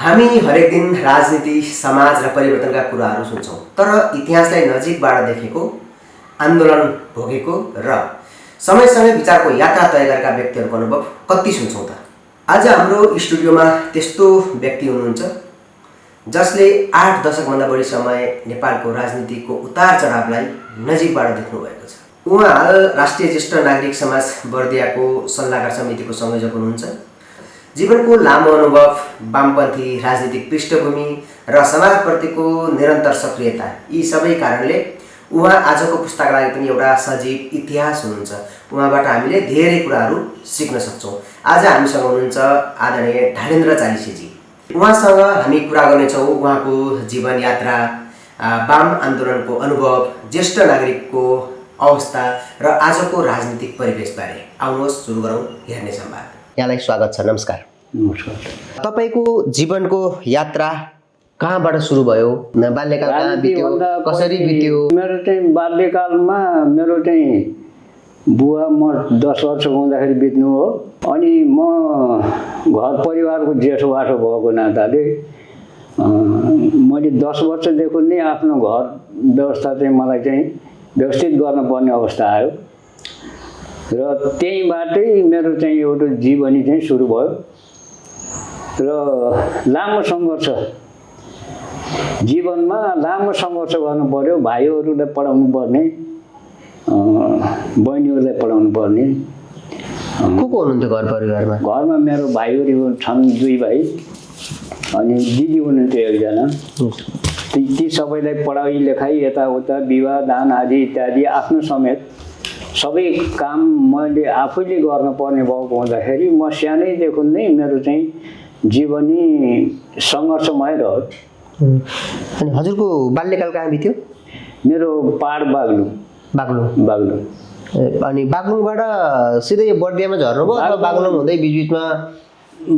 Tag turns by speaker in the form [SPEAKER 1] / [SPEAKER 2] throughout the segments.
[SPEAKER 1] हामी हरेक दिन राजनीति, समाज र परिवर्तनका कुराहरू सुन्छौँ, तर इतिहासलाई नजिकबाट देखेको, आन्दोलन भोगेको र समयसँगै विचारको यात्रा तय गरेका व्यक्तिहरूको अनुभव कति सुन्छौँ त। आज हाम्रो स्टुडियोमा त्यस्तो व्यक्ति हुनुहुन्छ जसले 8 दशकभन्दा बढी समय नेपालको राजनीतिको उतार चढावलाई नजिकबाट देख्नु भएको छ। उहाँ हाल राष्ट्रिय ज्येष्ठ नागरिक समाज बर्दियाको सल्लाहकार समितिको संयोजक हुनुहुन्छ। जीवनको लामो अनुभव, वामपन्थी राजनीतिक पृष्ठभूमि र समाजप्रतिको निरन्तर सक्रियता, यी सबै कारणले उहाँ आजको पुस्ताका लागि पनि एउटा सजीव इतिहास हुनुहुन्छ। उहाँबाट हामीले धेरै कुराहरू सिक्न सक्छौँ। आज हामीसँग हुनुहुन्छ आदरणीय ढालेन्द्र चालिसेजी। उहाँसँग हामी कुरा गर्नेछौँ उहाँको जीवन यात्रा, वाम आन्दोलनको अनुभव, ज्येष्ठ नागरिकको अवस्था र आजको राजनीतिक परिवेशबारे। आउनुहोस् सुरु गरौँ हेर्ने संवाद। यहाँलाई स्वागत छ। नमस्कार।
[SPEAKER 2] नमस्कार।
[SPEAKER 1] तपाईँको जीवनको यात्रा कहाँबाट सुरु भयो? बाल्यकाल कहाँ बित्यो, कसरी बित्यो?
[SPEAKER 2] मेरो चाहिँ बाल्यकालमा मेरो चाहिँ बुवा म 10 वर्षको हुँदाखेरि बित्नु हो। अनि म घर परिवारको जेठो बाठो भएको नाताले मैले 10 वर्षदेखि नै आफ्नो घर व्यवस्था चाहिँ मलाई चाहिँ व्यवस्थित गर्नुपर्ने अवस्था आयो र त्यहीँबाटै मेरो चाहिँ एउटा जीवनी चाहिँ सुरु भयो र लामो सङ्घर्ष, जीवनमा लामो सङ्घर्ष गर्नु पर्यो। भाइहरूलाई पढाउनु पर्ने, बहिनीहरूलाई पढाउनु पर्ने।
[SPEAKER 1] को हुनुहुन्थ्यो घर परिवारमा?
[SPEAKER 2] घरमा मेरो भाइहरू छन् 2 भाइ अनि दिदी हुनुहुन्थ्यो एकजना। ती सबैलाई पढाइ लेखाइ यताउता विवाह दान आदि इत्यादि आफ्नो समेत सबै काम मैले आफैले गर्नुपर्ने भएको हुँदाखेरि म सानैदेखि नै मेरो चाहिँ जीवनी सङ्घर्षमय रह्यो।
[SPEAKER 1] अनि हजुरको बाल्यकाल कहाँ बित्यो?
[SPEAKER 2] मेरो पहाड बाग्लुङ।
[SPEAKER 1] अनि बाग्लुङबाट सिधै बर्दियामा झर्नुभयो अथवा बाग्लुङ हुँदै बिचबिचमा?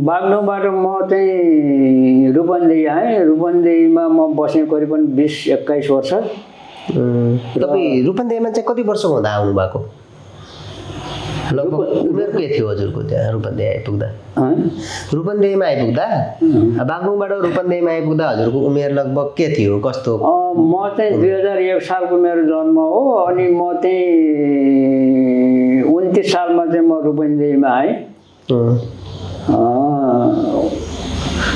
[SPEAKER 2] बाग्लुङबाट म चाहिँ रूपन्देही आएँ। रूपन्देहीमा म बसेँ करिबन 20-21 वर्ष।
[SPEAKER 1] तपाईँ रूपन्देहीमा चाहिँ कति वर्षको हुँदा आउनु भएको? लगभग उमेर के थियो हजुरको त्यहाँ रूपन्देही आइपुग्दा? रूपन्देहीमा आइपुग्दा, बाग्लुङबाट रूपन्देहीमा आइपुग्दा हजुरको उमेर लगभग के थियो, कस्तो?
[SPEAKER 2] म चाहिँ 2001 सालको मेरो जन्म हो। अनि म चाहिँ 29 सालमा चाहिँ म रूपन्देहीमा आएँ।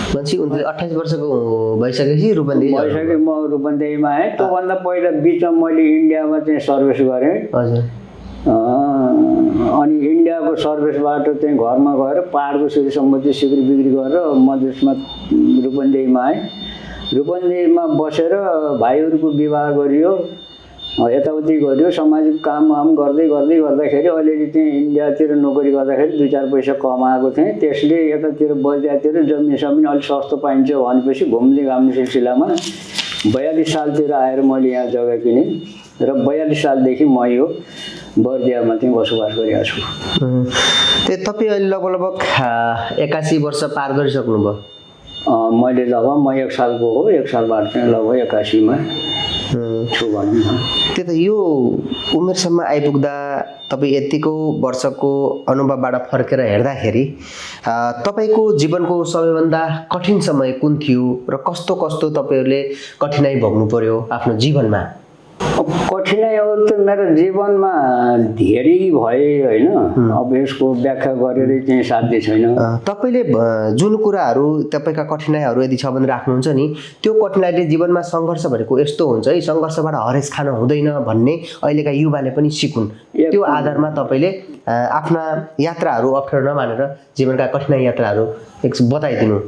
[SPEAKER 1] मान्छे 28 वर्षको भइसकेपछि रूपन्देही
[SPEAKER 2] भइसक्यो। म रूपन्देहीमा आएँ। त्योभन्दा पहिला बिचमा मैले इन्डियामा चाहिँ सर्भिस गरेँ।
[SPEAKER 1] हजुर।
[SPEAKER 2] अनि इन्डियाको सर्भिसबाट चाहिँ घरमा गएर पहाडको श्री सम्पत्ति सिक्री बिक्री गरेर मधेसमा रूपन्देहीमा आएँ। रूपन्देहीमा बसेर भाइहरूको विवाह गरियो, यताउति गरियो, सामाजिक कामवाम गर्दाखेरि अलिअलि चाहिँ इन्डियातिर नोकरी गर्दाखेरि 2-4 पैसा कमाएको थिएँ। त्यसले यतातिर बर्दियातिर जमिन अलिक सस्तो पाइन्छ भनेपछि घुम्ने घाम्ने सिलसिलामा 42 सालतिर आएर मैले यहाँ जग्गा किनेँ र 42 सालदेखि म यो बर्दियामा चाहिँ बसोबास गरिरहेको छु।
[SPEAKER 1] तपाईँ अहिले लगभग 81 वर्ष पार गरिसक्नुभयो?
[SPEAKER 2] मैले लगभग म 1 सालको हो। 1 सालबाट चाहिँ लगभग 81मा छु भनौँ न।
[SPEAKER 1] त्यही त यो उमेरसम्म आइपुग्दा तपाईँ यतिको वर्षको अनुभवबाट फर्केर हेर्दाखेरि तपाईँको जीवनको सबैभन्दा कठिन समय कुन थियो र कस्तो कस्तो तपाईँहरूले कठिनाइ भोग्नु पर्यो आफ्नो जीवनमा?
[SPEAKER 2] कठिनाइहरू त मेरो जीवनमा धेरै भए होइन। अब यसको व्याख्या गरेर चाहिँ साध्य छैन।
[SPEAKER 1] तपाईँले जुन कुराहरू तपाईँका कठिनाइहरू यदि छ भने राख्नुहुन्छ नि, त्यो कठिनाइले जीवनमा सङ्घर्ष भनेको यस्तो हुन्छ है, सङ्घर्षबाट हरेस खान हुँदैन भन्ने अहिलेका युवाले पनि सिकुन्। त्यो आधारमा तपाईँले आफ्ना यात्राहरू अप्ठ्यारो नमानेर जीवनका कठिनाइ यात्राहरू बताइदिनु।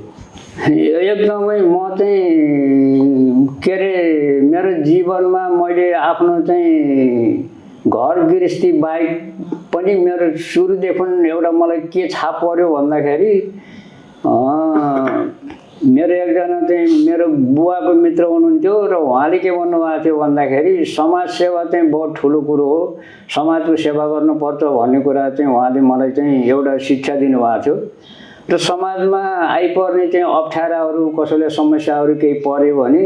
[SPEAKER 2] एकदमै म चाहिँ के अरे मेरो जीवनमा मैले आफ्नो चाहिँ घर गृहस्थी बाहेक पनि मेरो सुरुदेखि एउटा मलाई के छाप पर्यो भन्दाखेरि मेरो एकजना चाहिँ मेरो बुवाको मित्र हुनुहुन्थ्यो र उहाँले के भन्नुभएको थियो भन्दाखेरि समाजसेवा चाहिँ बहुत ठुलो कुरो हो, समाजको सेवा गर्नुपर्छ भन्ने कुरा चाहिँ उहाँले मलाई चाहिँ एउटा शिक्षा दिनुभएको थियो। र समाजमा आइपर्ने चाहिँ अप्ठ्याराहरू, कसैलाई समस्याहरू केही पर्यो भने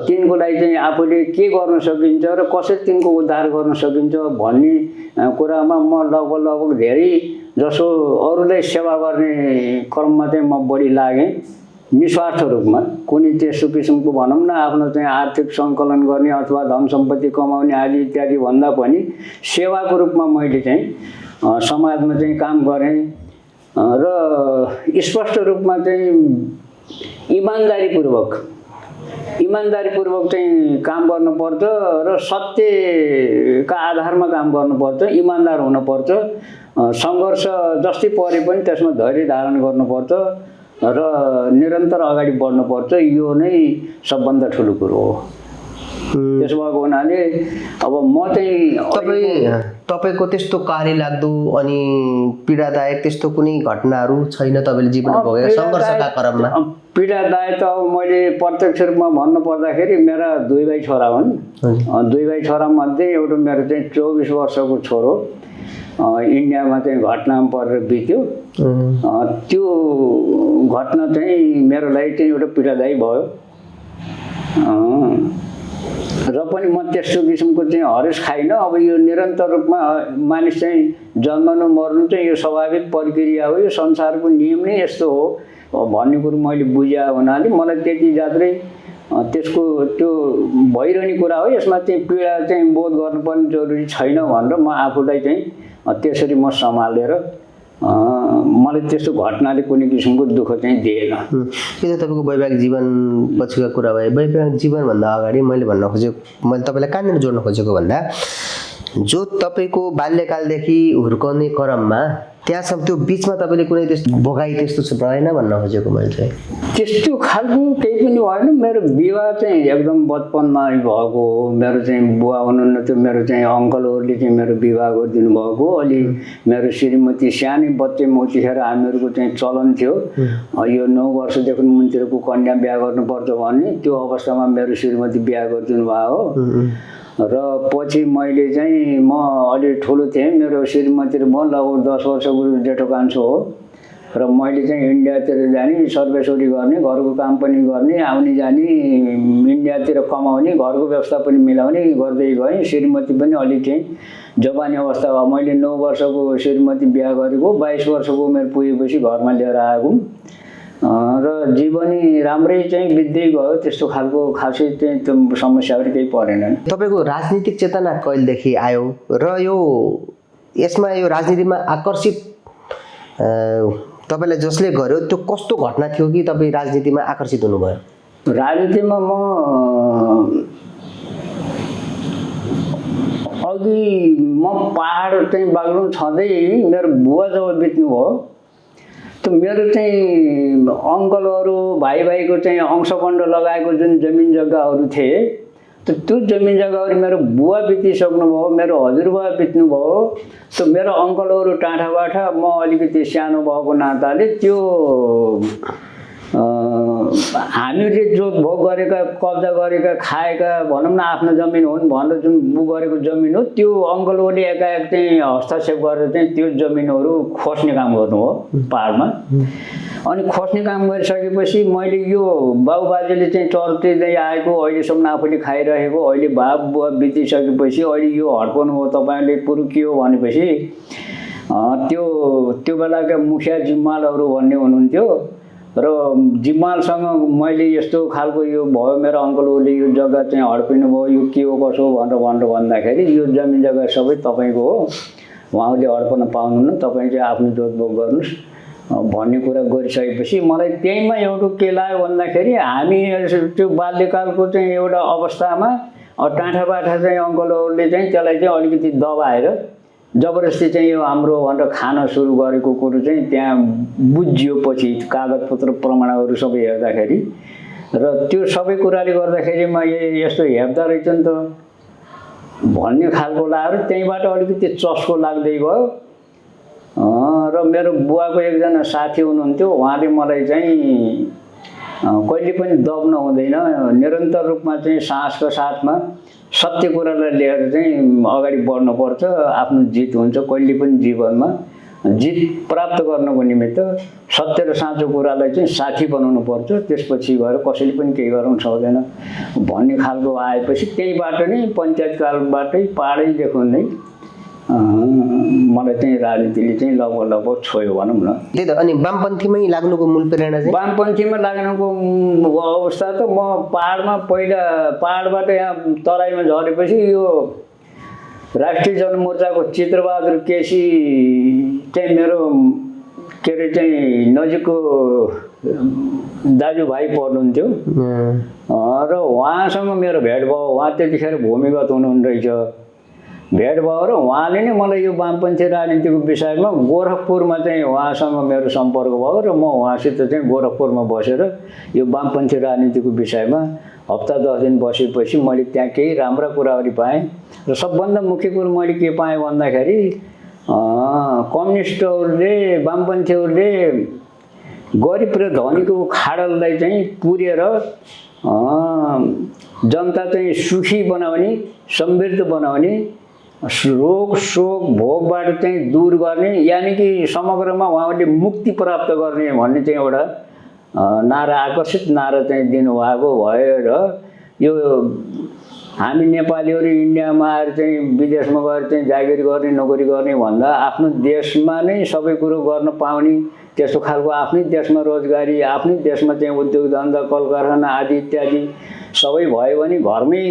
[SPEAKER 2] तिनको लागि चाहिँ आफूले के गर्न सकिन्छ र कसरी तिनको उद्धार गर्न सकिन्छ भन्ने कुरामा म लगभग धेरै जसो अरूलाई सेवा गर्ने क्रममा चाहिँ म बढी लागेँ। निस्वार्थ रूपमा कुनै त्यस्तो किसिमको भनौँ न आफ्नो चाहिँ आर्थिक सङ्कलन गर्ने अथवा धन सम्पत्ति कमाउने आदि इत्यादि भन्दा पनि सेवाको रूपमा मैले चाहिँ समाजमा चाहिँ काम गरेँ र स्पष्ट रूपमा चाहिँ इमान्दारीपूर्वक चाहिँ काम गर्नुपर्छ र सत्यका आधारमा काम गर्नुपर्छ, इमान्दार हुनुपर्छ, सङ्घर्ष जस्तै परे पनि त्यसमा धैर्य धारण गर्नुपर्छ र निरन्तर अगाडि बढ्नुपर्छ। यो नै सबभन्दा ठुलो कुरो हो। त्यसो भएको हुनाले अब म चाहिँ
[SPEAKER 1] तपाईँको त्यस्तो कार्य लाग्दो अनि पीडादायक त्यस्तो कुनै घटनाहरू छैन तपाईँले जीवनमा भोगेका सङ्घर्षका क्रममा?
[SPEAKER 2] पीडादायक त अब मैले प्रत्यक्ष रूपमा भन्नु पर्दाखेरि मेरा 2 भाइ छोरा हुन्। 2 भाइ छोरा मध्ये एउटा मेरो चाहिँ 24 वर्षको छोरो इन्डियामा चाहिँ घटनामा परेर बित्यो। त्यो घटना चाहिँ मेरो लागि चाहिँ एउटा पीडादायी भयो र पनि म त्यस्तो किसिमको चाहिँ हरेस खाइनँ। अब यो निरन्तर रूपमा मानिस चाहिँ जन्मनु मर्नु चाहिँ यो स्वाभाविक प्रक्रिया हो, यो संसारको नियम नै यस्तो हो भन्ने कुरो मैले बुझे हुनाले मलाई त्यति ज्यादै त्यसको त्यो भइरहने कुरा हो। यसमा चाहिँ पीडा चाहिँ बोध गर्नुपर्ने जरुरी छैन भनेर म आफूलाई चाहिँ त्यसरी म सम्हालेर मलाई त्यस्तो घटनाले कुनै किसिमको दुःख चाहिँ दिएन।
[SPEAKER 1] यो त तपाईँको वैवाहिक जीवन पछिको कुरा भयो। वैवाहिक जीवनभन्दा अगाडि मैले तपाईँलाई कहाँनिर जोड्न खोजेको भन्दा जो तपाईँको बाल्यकालदेखि हुर्काउने क्रममा त्यहाँसम्म त्यो बिचमा तपाईँले कुनै त्यस्तो भोगाई त्यस्तो रहेन भन्न खोजेको मैले चाहिँ? त्यस्तो
[SPEAKER 2] खालको केही पनि भएन। मेरो विवाह चाहिँ एकदम बचपनमा भएको हो। मेरो चाहिँ बुवा हुनुहुन्न थियो, मेरो चाहिँ अङ्कलहरूले चाहिँ मेरो विवाह गरिदिनु भएको। अलि मेरो श्रीमती सानै बच्चैमा उतिखेर हामीहरूको चाहिँ चलन थियो यो 9 वर्षदेखि मुनितिरको कन्या बिहा गर्नुपर्छ भन्ने। त्यो अवस्थामा मेरो श्रीमती बिहा गरिदिनु भएको हो र पछि मैले चाहिँ म अलि ठुलो थिएँ, मेरो श्रीमती र म लगभग 10 वर्षको जेठो कान्छो हो र मैले चाहिँ इन्डियातिर जाने, सर्वेसोरी गर्ने, घरको काम पनि गर्ने, आउने जाने, इन्डियातिर कमाउने, घरको व्यवस्था पनि मिलाउने गर्दै गएँ। श्रीमती पनि अलि चाहिँ जवानी अवस्था भयो। मैले 9 वर्षको श्रीमती बिहा गरेको, 22 वर्षको उमेर पुगेपछि घरमा लिएर आएको र जीवनी राम्रै चाहिँ बित्दै गयो। त्यस्तो खालको खासै चाहिँ त्यो समस्याहरू केही परेन।
[SPEAKER 1] तपाईँको राजनीतिक चेतना कहिलेदेखि आयो र यसमा यो राजनीतिमा आकर्षित तपाईँलाई जसले गर्यो त्यो कस्तो घटना थियो कि तपाईँ राजनीतिमा आकर्षित हुनुभयो?
[SPEAKER 2] राजनीतिमा म अघि पहाड चाहिँ बाग्लुङ छँदै मेरो बुवा जब बित्नुभयो त मेरो चाहिँ अङ्कलहरू भाइको चाहिँ अंशबन्ड लगाएको जुन जमिन जग्गाहरू थिए त्यो जमिन जग्गाहरू मेरो बुवा बितिसक्नुभयो, मेरो हजुरबुवा बित्नुभयो। त मेरो अङ्कलहरू टाढाबाट म अलिकति सानो भएको नाताले त्यो हामीले जो भोग गरेका, कब्जा गरेका, खाएका भनौँ न आफ्नो जमिन हुन् भनेर जुन गरेको जमिन हो त्यो अङ्कलहरूले एकाएक चाहिँ हस्तक्षेप गरेर चाहिँ त्यो जमिनहरू खोज्ने काम गर्नु हो पहाडमा। अनि खोज्ने काम गरिसकेपछि मैले यो बाबुबाजेले चाहिँ चर्चिँदै आएको, अहिलेसम्म आफूले खाइरहेको, अहिले बुवा बितिसकेपछि अहिले यो हड्पनु हो तपाईँले कुरो के हो भनेपछि त्यो बेलाका मुखिया जिम्मालहरू भन्ने हुनुहुन्थ्यो र जिम्मालसँग मैले यस्तो खालको यो भयो, मेरो अङ्कलहरूले यो जग्गा चाहिँ हड्पिनु भयो, यो के हो कसो भनेर भन्दाखेरि यो जमिन जग्गा सबै तपाईँको हो, उहाँले हड्पन पाउनुहुन्न, तपाईँ चाहिँ आफ्नो जोतभोग गर्नुहोस् भन्ने कुरा गरिसकेपछि मलाई त्यहीमा एउटा के लाग्यो भन्दाखेरि हामी त्यो बाल्यकालको चाहिँ एउटा अवस्थामा टाढाबाठा चाहिँ अङ्कलहरूले चाहिँ त्यसलाई चाहिँ अलिकति दबाएर जबरजस्ती चाहिँ यो हाम्रो भनेर खान सुरु गरेको कुरो चाहिँ त्यहाँ बुझियो पछि कागजपत्र प्रमाणहरू सबै हेर्दाखेरि। र त्यो सबै कुराले गर्दाखेरि म यस्तो हेर्दा रहेछ नि त भन्ने खालको लाग्यो। त्यहीँबाट अलिकति चस्को लाग्दै गयो र मेरो बुवाको एकजना साथी हुनुहुन्थ्यो, उहाँले मलाई चाहिँ कहिले पनि दब्न हुँदैन, निरन्तर रूपमा चाहिँ साहसको साथमा सत्य कुरालाई लिएर चाहिँ अगाडि बढ्नुपर्छ, आफ्नो जित हुन्छ। कहिले पनि जीवनमा जित प्राप्त गर्नको निमित्त सत्य र साँचो कुरालाई चाहिँ साथी बनाउनु पर्छ, त्यसपछि गएर कसैले पनि केही गर्न सक्दैन भन्ने खालको आएपछि त्यहीबाट नै पञ्चायतकालबाटै पहाडैदेखि नै मलाई चाहिँ राजनीतिले चाहिँ लगभग छोयो भनौँ न।
[SPEAKER 1] त्यही त। अनि वामपन्थीमै लाग्नुको मूल प्रेरणा चाहिँ?
[SPEAKER 2] वामपन्थीमा लाग्नुको अवस्था त म पाहाडमा पहिला पाहाडबाट यहाँ तराईमा झरेपछि यो राष्ट्रिय जनमोर्चाको चित्रबहादुर केसी चाहिँ मेरो के अरे चाहिँ नजिकको दाजुभाइ पर्नुहुन्थ्यो र उहाँसँग मेरो भेट भयो। उहाँ त्यतिखेर भूमिगत हुनुहुँदो रहेछ। भेट भयो र उहाँले नै मलाई यो वामपन्थी राजनीतिको विषयमा गोरखपुरमा चाहिँ उहाँसँग मेरो सम्पर्क भयो र म उहाँसित चाहिँ गोरखपुरमा बसेर यो वामपन्थी राजनीतिको विषयमा हप्ता 10 दिन बसेपछि मैले त्यहाँ केही राम्रा कुराहरू पाएँ र सबभन्दा मुख्य कुरो मैले के पाएँ भन्दाखेरि कम्युनिस्टहरूले वामपन्थीहरूले गरिब र धनीको खाडललाई चाहिँ पुरेर जनता चाहिँ सुखी बनाउने, समृद्ध बनाउने, रोग शोक भोगबाट चाहिँ दूर गर्ने, यानि कि समग्रमा उहाँहरूले मुक्ति प्राप्त गर्ने भन्ने चाहिँ एउटा नारा, आकर्षित नारा चाहिँ दिनुभएको भएर यो हामी नेपालीहरू इन्डियामा आएर चाहिँ विदेशमा गएर चाहिँ जागिर गर्ने, नोकरी गर्ने भन्दा आफ्नो देशमा नै सबै कुरो गर्न पाउने, त्यस्तो खालको आफ्नै देशमा रोजगारी, आफ्नै देशमा चाहिँ उद्योग धन्दा, कल कारखाना आदि इत्यादि सबै भयो भने घरमै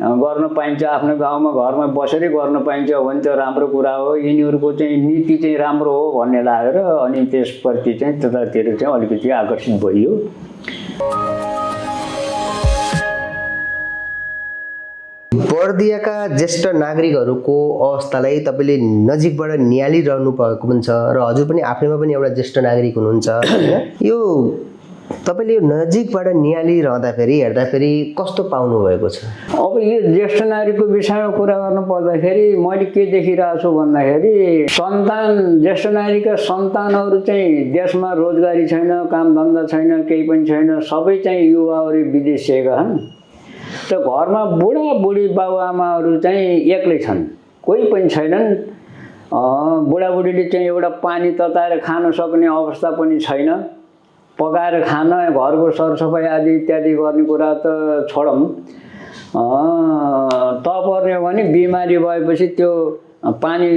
[SPEAKER 2] गर्न पाइन्छ, आफ्नो गाउँमा घरमा बसेरै गर्न पाइन्छ भने त राम्रो कुरा हो। यिनीहरूको चाहिँ नीति चाहिँ राम्रो हो भन्ने लागेर अनि त्यसप्रति चाहिँ त्यतातिर चाहिँ अलिकति आकर्षित भइयो।
[SPEAKER 1] बर्दियाका ज्येष्ठ नागरिकहरूको अवस्थालाई तपाईँले नजिकबाट निहालिरहनु भएको पनि छ र हजुर पनि आफैमा पनि एउटा ज्येष्ठ नागरिक हुनुहुन्छ होइन? यो तपाईँले यो नजिकबाट निहालिरहँदाखेरि हेर्दाखेरि कस्तो पाउनु भएको छ?
[SPEAKER 2] अब यो ज्येष्ठ नागरिकको विषयमा कुरा गर्नु पर्दाखेरि मैले के देखिरहेको छु भन्दाखेरि ज्येष्ठ नागरिकका सन्तानहरू चाहिँ देशमा रोजगारी छैन, कामधन्दा छैन, केही पनि छैन, सबै चाहिँ युवाहरू विदेश गएका छन्। त घरमा बुढाबुढी बाबुआमाहरू चाहिँ एक्लै छन्, कोही पनि छैनन्। बुढाबुढीले चाहिँ एउटा पानी तताएर खान सक्ने अवस्था पनि छैन, पकाएर खान, घरको सरसफाइ आदि इत्यादि गर्ने कुरा त छोडौँ, पर्ने हो भने बिमारी भएपछि त्यो पानी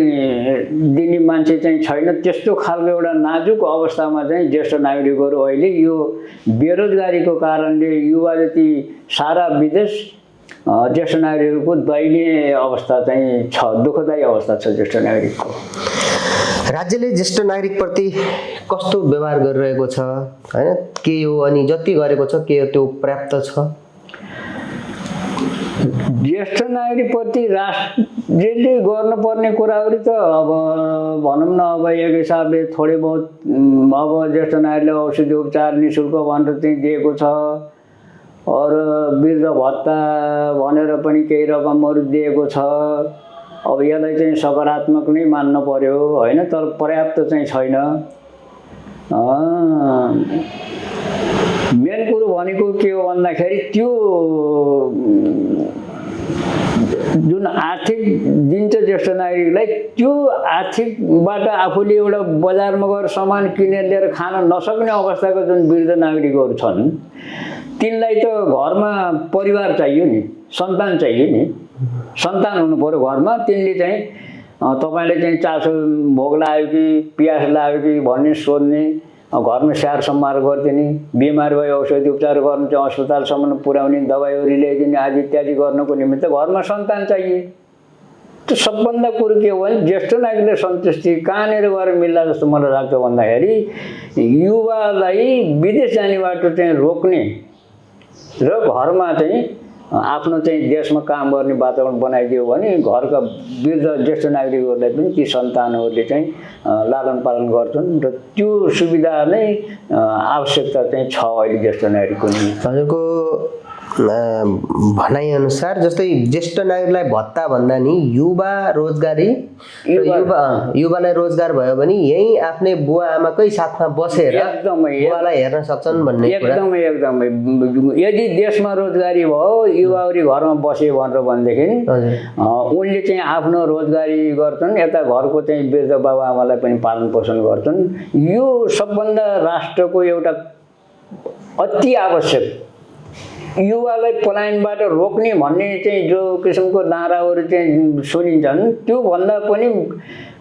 [SPEAKER 2] दिने मान्छे चाहिँ छैन। त्यस्तो खालको एउटा नाजुक अवस्थामा चाहिँ ज्येष्ठ नागरिकहरू अहिले यो बेरोजगारीको कारणले युवा जति सारा विदेश ज्येष्ठ नागरिकहरूको दयनीय अवस्था चाहिँ छ, दुःखदायी अवस्था छ ज्येष्ठ नागरिकको।
[SPEAKER 1] राज्यले ज्येष्ठ नागरिकप्रति कस्तो व्यवहार गरिरहेको छ होइन? के हो अनि जति गरेको छ के त्यो पर्याप्त छ?
[SPEAKER 2] ज्येष्ठ नागरिकप्रति राष्ट्रले गर्नुपर्ने कुराहरू त अब भनौँ न, अब एक हिसाबले थोरै बहुत अब ज्येष्ठ नागरिकले औषधि उपचार निःशुल्क भनेर चाहिँ दिएको छ, अरू वृद्ध भत्ता भनेर पनि केही रकमहरू दिएको छ। अब यसलाई चाहिँ सकारात्मक नै मान्नु पर्यो होइन, तर पर्याप्त चाहिँ छैन। मेन कुरो भनेको के हो भन्दाखेरि त्यो जुन आर्थिक दिन्छ ज्येष्ठ नागरिकलाई, त्यो आर्थिकबाट आफूले एउटा बजारमा गएर सामान किनेर लिएर खान नसक्ने अवस्थाको जुन वृद्ध नागरिकहरू छन्, तिनलाई त घरमा परिवार चाहियो नि, सन्तान चाहियो नि, सन्तान हुनु पर्यो घरमा। तिनले चाहिँ तपाईँले चाहिँ चासो भोग लाग्यो कि पियास लाग्यो कि भन्ने सोध्ने, घरमा स्याहार सम्हार गरिदिने, बिमार भयो औषधि उपचार गर्नु चाहिँ अस्पतालसम्म पुर्याउने, दबाईहरू ल्याइदिने आदि इत्यादि गर्नको निमित्त घरमा सन्तान चाहिए। त्यो सबभन्दा कुरो के हो भने ज्येष्ठ नागरिकले सन्तुष्टि कहाँनिर गएर मिल्ला जस्तो मलाई लाग्छ भन्दाखेरि युवालाई विदेश जानेबाट चाहिँ रोक्ने र घरमा चाहिँ आफ्नो चाहिँ देशमा काम गर्ने वातावरण बनाइदियो भने घरका वृद्ध ज्येष्ठ नागरिकहरूलाई पनि ती सन्तानहरूले चाहिँ लालन पालन गर्छन् र त्यो सुविधा नै आवश्यकता चाहिँ छ अहिले ज्येष्ठ नागरिकको निम्ति।
[SPEAKER 1] हजुरको भनाइअनुसार जस्तै ज्येष्ठ नागरिकलाई भत्ता भन्दा नि युवा रोजगारी, युवालाई रोजगार भयो भने यही आफ्नै बुवा आमाकै साथमा बसेर बुवालाई हेर्न सक्छन् भन्ने कुरा
[SPEAKER 2] एकदमै यदि देशमा रोजगारी भयो, युवाहरू घरमा बसे भनेदेखि उनले चाहिँ आफ्नो रोजगारी गर्छन्, यता घरको चाहिँ वृद्ध बाबुआमालाई पनि पालन पोषण गर्छन्। यो सबभन्दा राष्ट्रको एउटा अति आवश्यक युवालाई पलायनबाट रोक्ने भन्ने चाहिँ जो किसिमको नाराहरू चाहिँ सुनिन्छन् त्योभन्दा पनि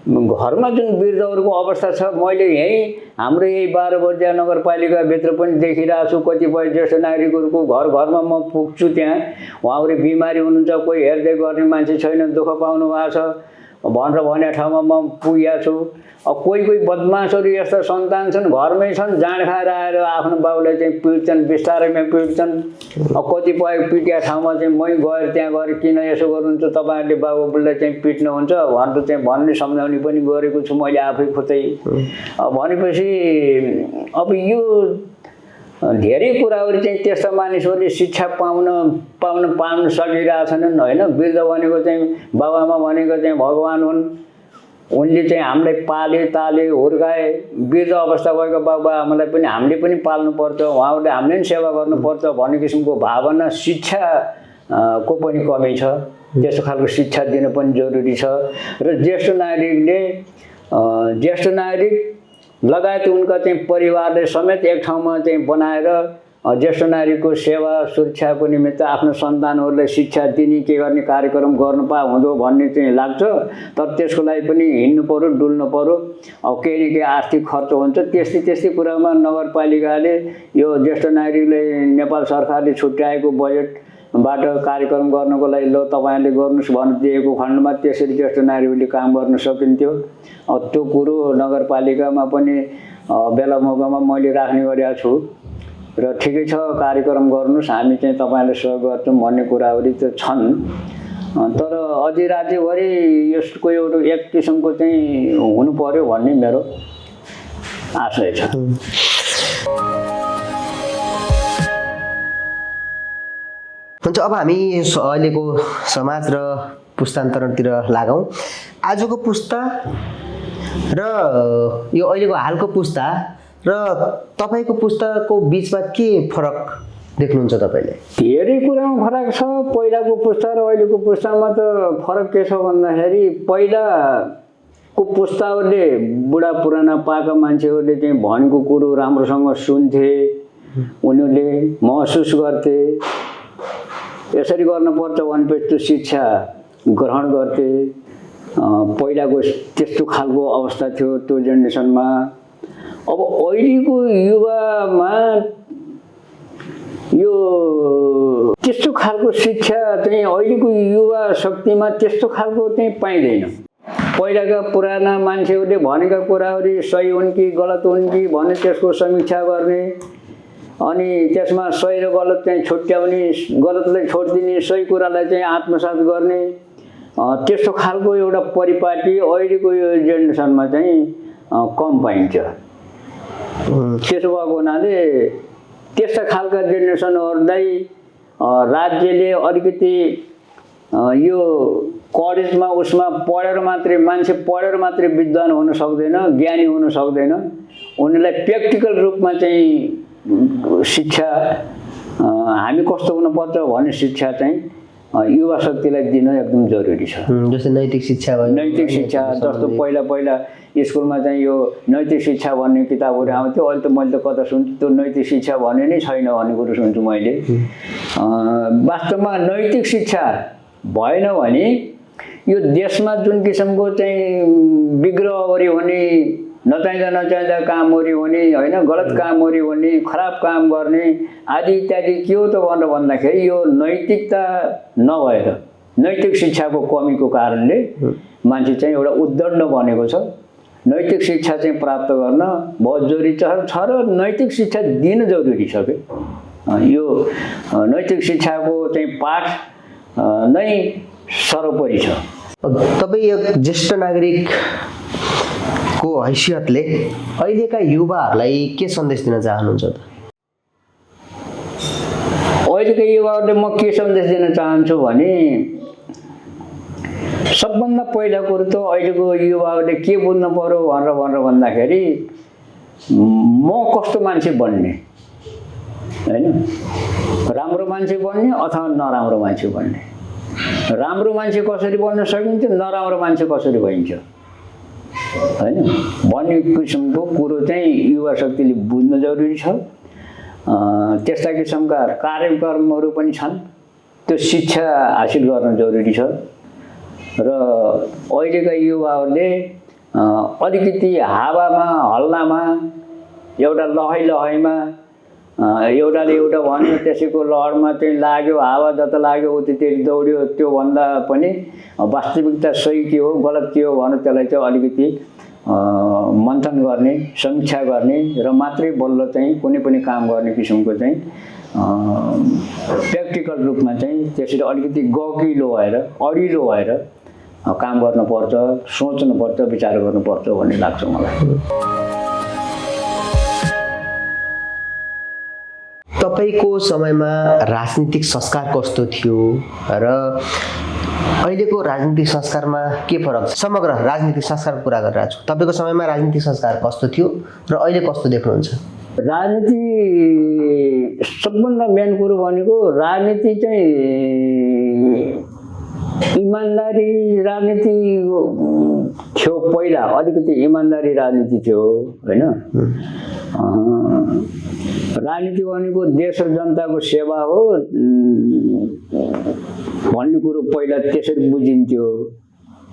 [SPEAKER 2] घरमा जुन वृद्धहरूको अवस्था छ मैले यहीँ हाम्रो यही 12 बर्दिया नगरपालिकाभित्र पनि देखिरहेको छु। कतिपय ज्येष्ठ नागरिकहरूको घर घरमा म पुग्छु, त्यहाँ उहाँहरू बिमारी हुनुहुन्छ, कोही हेर्दै गर्ने मान्छे छैन, दुःख पाउनु भएको छ भनेर भने ठाउँमा म पुगेको छु। कोही कोही बदमासहरू यस्ता सन्तान छन् घरमै छन्, जाँड खाएर आएर आफ्नो बाउलाई चाहिँ पिट्छन्, बिस्तारैमा पिट्छन्। कतिपय पिटिया ठाउँमा चाहिँ मै गएर त्यहाँ गएर किन यसो गर्नुहुन्छ, तपाईँहरूले बाबुलाई चाहिँ पिट्नुहुन्छ भनेर चाहिँ भन्ने सम्झाउने पनि गरेको छु मैले आफै खुदै। भनेपछि अब यो धेरै कुराहरू चाहिँ त्यस्ता मानिसहरूले शिक्षा पाउन सकिरहेछन् होइन। वृद्ध भनेको चाहिँ बाबाआमा भनेको चाहिँ भगवान् हुन्, उनले चाहिँ हामीलाई पाले ताले हुर्काए। वृद्ध अवस्था भएको बाबुआमालाई पनि हामीले पनि पाल्नुपर्छ, उहाँहरूले हामीले पनि सेवा गर्नुपर्छ भन्ने किसिमको भावना शिक्षा को पनि कमी छ। त्यस्तो खालको शिक्षा दिन पनि जरुरी छ। र ज्येष्ठ नागरिक लगायत उनका चाहिँ परिवारले समेत एक ठाउँमा चाहिँ बनाएर ज्येष्ठ नागरिकको सेवा सुरक्षाको निमित्त आफ्नो सन्तानहरूलाई शिक्षा दिने के गर्ने कार्यक्रम गर्नु हुँदो भन्ने चाहिँ लाग्छ। तर त्यसको लागि पनि हिँड्नु पर्यो, डुल्नु पर्यो। अब केही न केही आर्थिक खर्च हुन्छ। त्यस्तै कुरामा नगरपालिकाले यो ज्येष्ठ नागरिकले नेपाल सरकारले छुट्याएको बजेटबाट कार्यक्रम गर्नको लागि ल तपाईँहरूले गर्नुहोस् भनेर दिएको खण्डमा त्यसरी ज्येष्ठ नागरिकले काम गर्न सकिन्थ्यो। त्यो कुरो नगरपालिकामा पनि बेला मौकामा मैले राख्ने गरेको छु र ठिकै छ कार्यक्रम गर्नुहोस्, हामी चाहिँ तपाईँलाई सहयोग गर्छौँ भन्ने कुराहरू त छन्। तर अधिराज्यभरि यसको एउटा एक किसिमको चाहिँ हुनु पर्यो भन्ने मेरो आशय छ।
[SPEAKER 1] हुन्छ, अब हामी अहिलेको समाज र पुस्तान्तरणतिर लागौँ। आजको पुस्ता र यो अहिलेको हालको पुस्ता र तपाईँको पुस्ताको बिचमा के फरक देख्नुहुन्छ तपाईँले?
[SPEAKER 2] धेरै कुरामा फरक छ। पहिलाको पुस्ता र अहिलेको पुस्तामा त फरक के छ भन्दाखेरि पहिलाको पुस्ताहरूले बुढा पुराना पाका मान्छेहरूले चाहिँ भनेको कुरो राम्रोसँग सुन्थे, उनीहरूले महसुस गर्थे यसरी गर्नुपर्छ भनेपछि त्यो शिक्षा ग्रहण गर्थे। पहिलाको त्यस्तो खालको अवस्था थियो त्यो जेनेरेसनमा। अब अहिलेको युवामा यो त्यस्तो खालको शिक्षा चाहिँ अहिलेको युवा शक्तिमा त्यस्तो खालको चाहिँ पाइँदैन। पहिलाका पुराना मान्छेहरूले भनेका कुराहरू सही हुन् कि गलत हुन् कि भने त्यसको समीक्षा गर्ने, अनि त्यसमा सही र गलत चाहिँ छुट्याउने, गलतलाई छोडिदिने, सही कुरालाई चाहिँ आत्मसात गर्ने, त्यस्तो खालको एउटा परिपाटी अहिलेको यो जेनेरेसनमा चाहिँ कम पाइन्छ। त्यसो भएको हुनाले त्यस्ता खालका जेनेरेसनहरूलाई राज्यले अलिकति यो कलेजमा उसमा मान्छे पढेर मात्रै विद्वान हुन सक्दैन, ज्ञानी हुन सक्दैन। उनीहरूलाई प्र्याक्टिकल रूपमा चाहिँ शिक्षा हामी कस्तो हुनुपर्छ भन्ने शिक्षा चाहिँ युवा शक्तिलाई दिन एकदम जरुरी छ।
[SPEAKER 1] जस्तै नैतिक शिक्षा भयो।
[SPEAKER 2] नैतिक शिक्षा जस्तो पहिला स्कुलमा चाहिँ यो नैतिक शिक्षा भन्ने किताबहरू आउँथ्यो। अहिले त मैले त कता सुन्छु त्यो नैतिक शिक्षा भन्ने नै छैन भन्ने कुरो सुन्छु मैले। वास्तवमा नैतिक शिक्षा भएन भने यो देशमा जुन किसिमको चाहिँ विग्रहहरू हुने, नचाहिँदा कामहरू हुने होइन, गलत कामहरू हुने, खराब काम गर्ने आदि इत्यादि के हो त भनेर भन्दाखेरि यो नैतिकता नभएर नैतिक शिक्षाको कमीको कारणले मान्छे चाहिँ एउटा उद्दण्ड बनेको छ। नैतिक शिक्षा चाहिँ प्राप्त गर्न बहुत जरुरी छ र नैतिक शिक्षा दिन जरुरी छ के यो नैतिक शिक्षाको चाहिँ पाठ नै सर्वोपरि छ।
[SPEAKER 1] तपाईँ एक ज्येष्ठ नागरिक को हैसियतले अहिलेका युवाहरूलाई के सन्देश दिन चाहनुहुन्छ त?
[SPEAKER 2] अहिलेका युवाहरूले म के सन्देश दिन चाहन्छु भने सबभन्दा पहिला कुरो त अहिलेको युवाहरूले के बुझ्नु पर्यो भनेर भन्दाखेरि म कस्तो मान्छे बन्ने हैन, राम्रो मान्छे बन्ने अथवा नराम्रो मान्छे बन्ने। राम्रो मान्छे कसरी बन्न सकिन्छ, नराम्रो मान्छे कसरी भइन्छ हैन भन्ने किसिमको कुरो चाहिँ युवा शक्तिले बुझ्न जरुरी छ। त्यस्ता किसिमका कार्यक्रमहरू पनि छन्। त्यो शिक्षा हासिल गर्न जरुरी छ र अहिलेका युवाहरूले अलिकति हावामा हल्लामा एउटा लहैमा एउटाले एउटा भन्यो त्यसैको लहरमा चाहिँ लाग्यो, हावा जता लाग्यो उतितिर दौड्यो। त्योभन्दा पनि वास्तविकता सही के हो गलत के हो भनेर त्यसलाई चाहिँ अलिकति मन्थन गर्ने, समीक्षा गर्ने र मात्रै बल्ल चाहिँ कुनै पनि काम गर्ने किसिमको चाहिँ प्र्याक्टिकल रूपमा चाहिँ त्यसरी अलिकति गकिलो भएर अडिलो भएर काम गर्नुपर्छ, सोच्नुपर्छ, विचार गर्नुपर्छ भन्ने लाग्छ मलाई।
[SPEAKER 1] तपाईँको समयमा राजनीतिक संस्कार कस्तो थियो र अहिलेको राजनीतिक संस्कारमा के फरक छ? समग्र राजनीतिक संस्कारको कुरा गरिरहेको छु। तपाईँको समयमा राजनीतिक संस्कार कस्तो थियो र अहिले कस्तो देख्नुहुन्छ?
[SPEAKER 2] राजनीति सबभन्दा मेन कुरो भनेको राजनीति चाहिँ इमान्दारी राजनीति थियो। पहिला अलिकति इमान्दारी राजनीति थियो होइन। राजनीति भनेको देश र जनताको सेवा हो भन्ने कुरो पहिला त्यसरी बुझिन्थ्यो,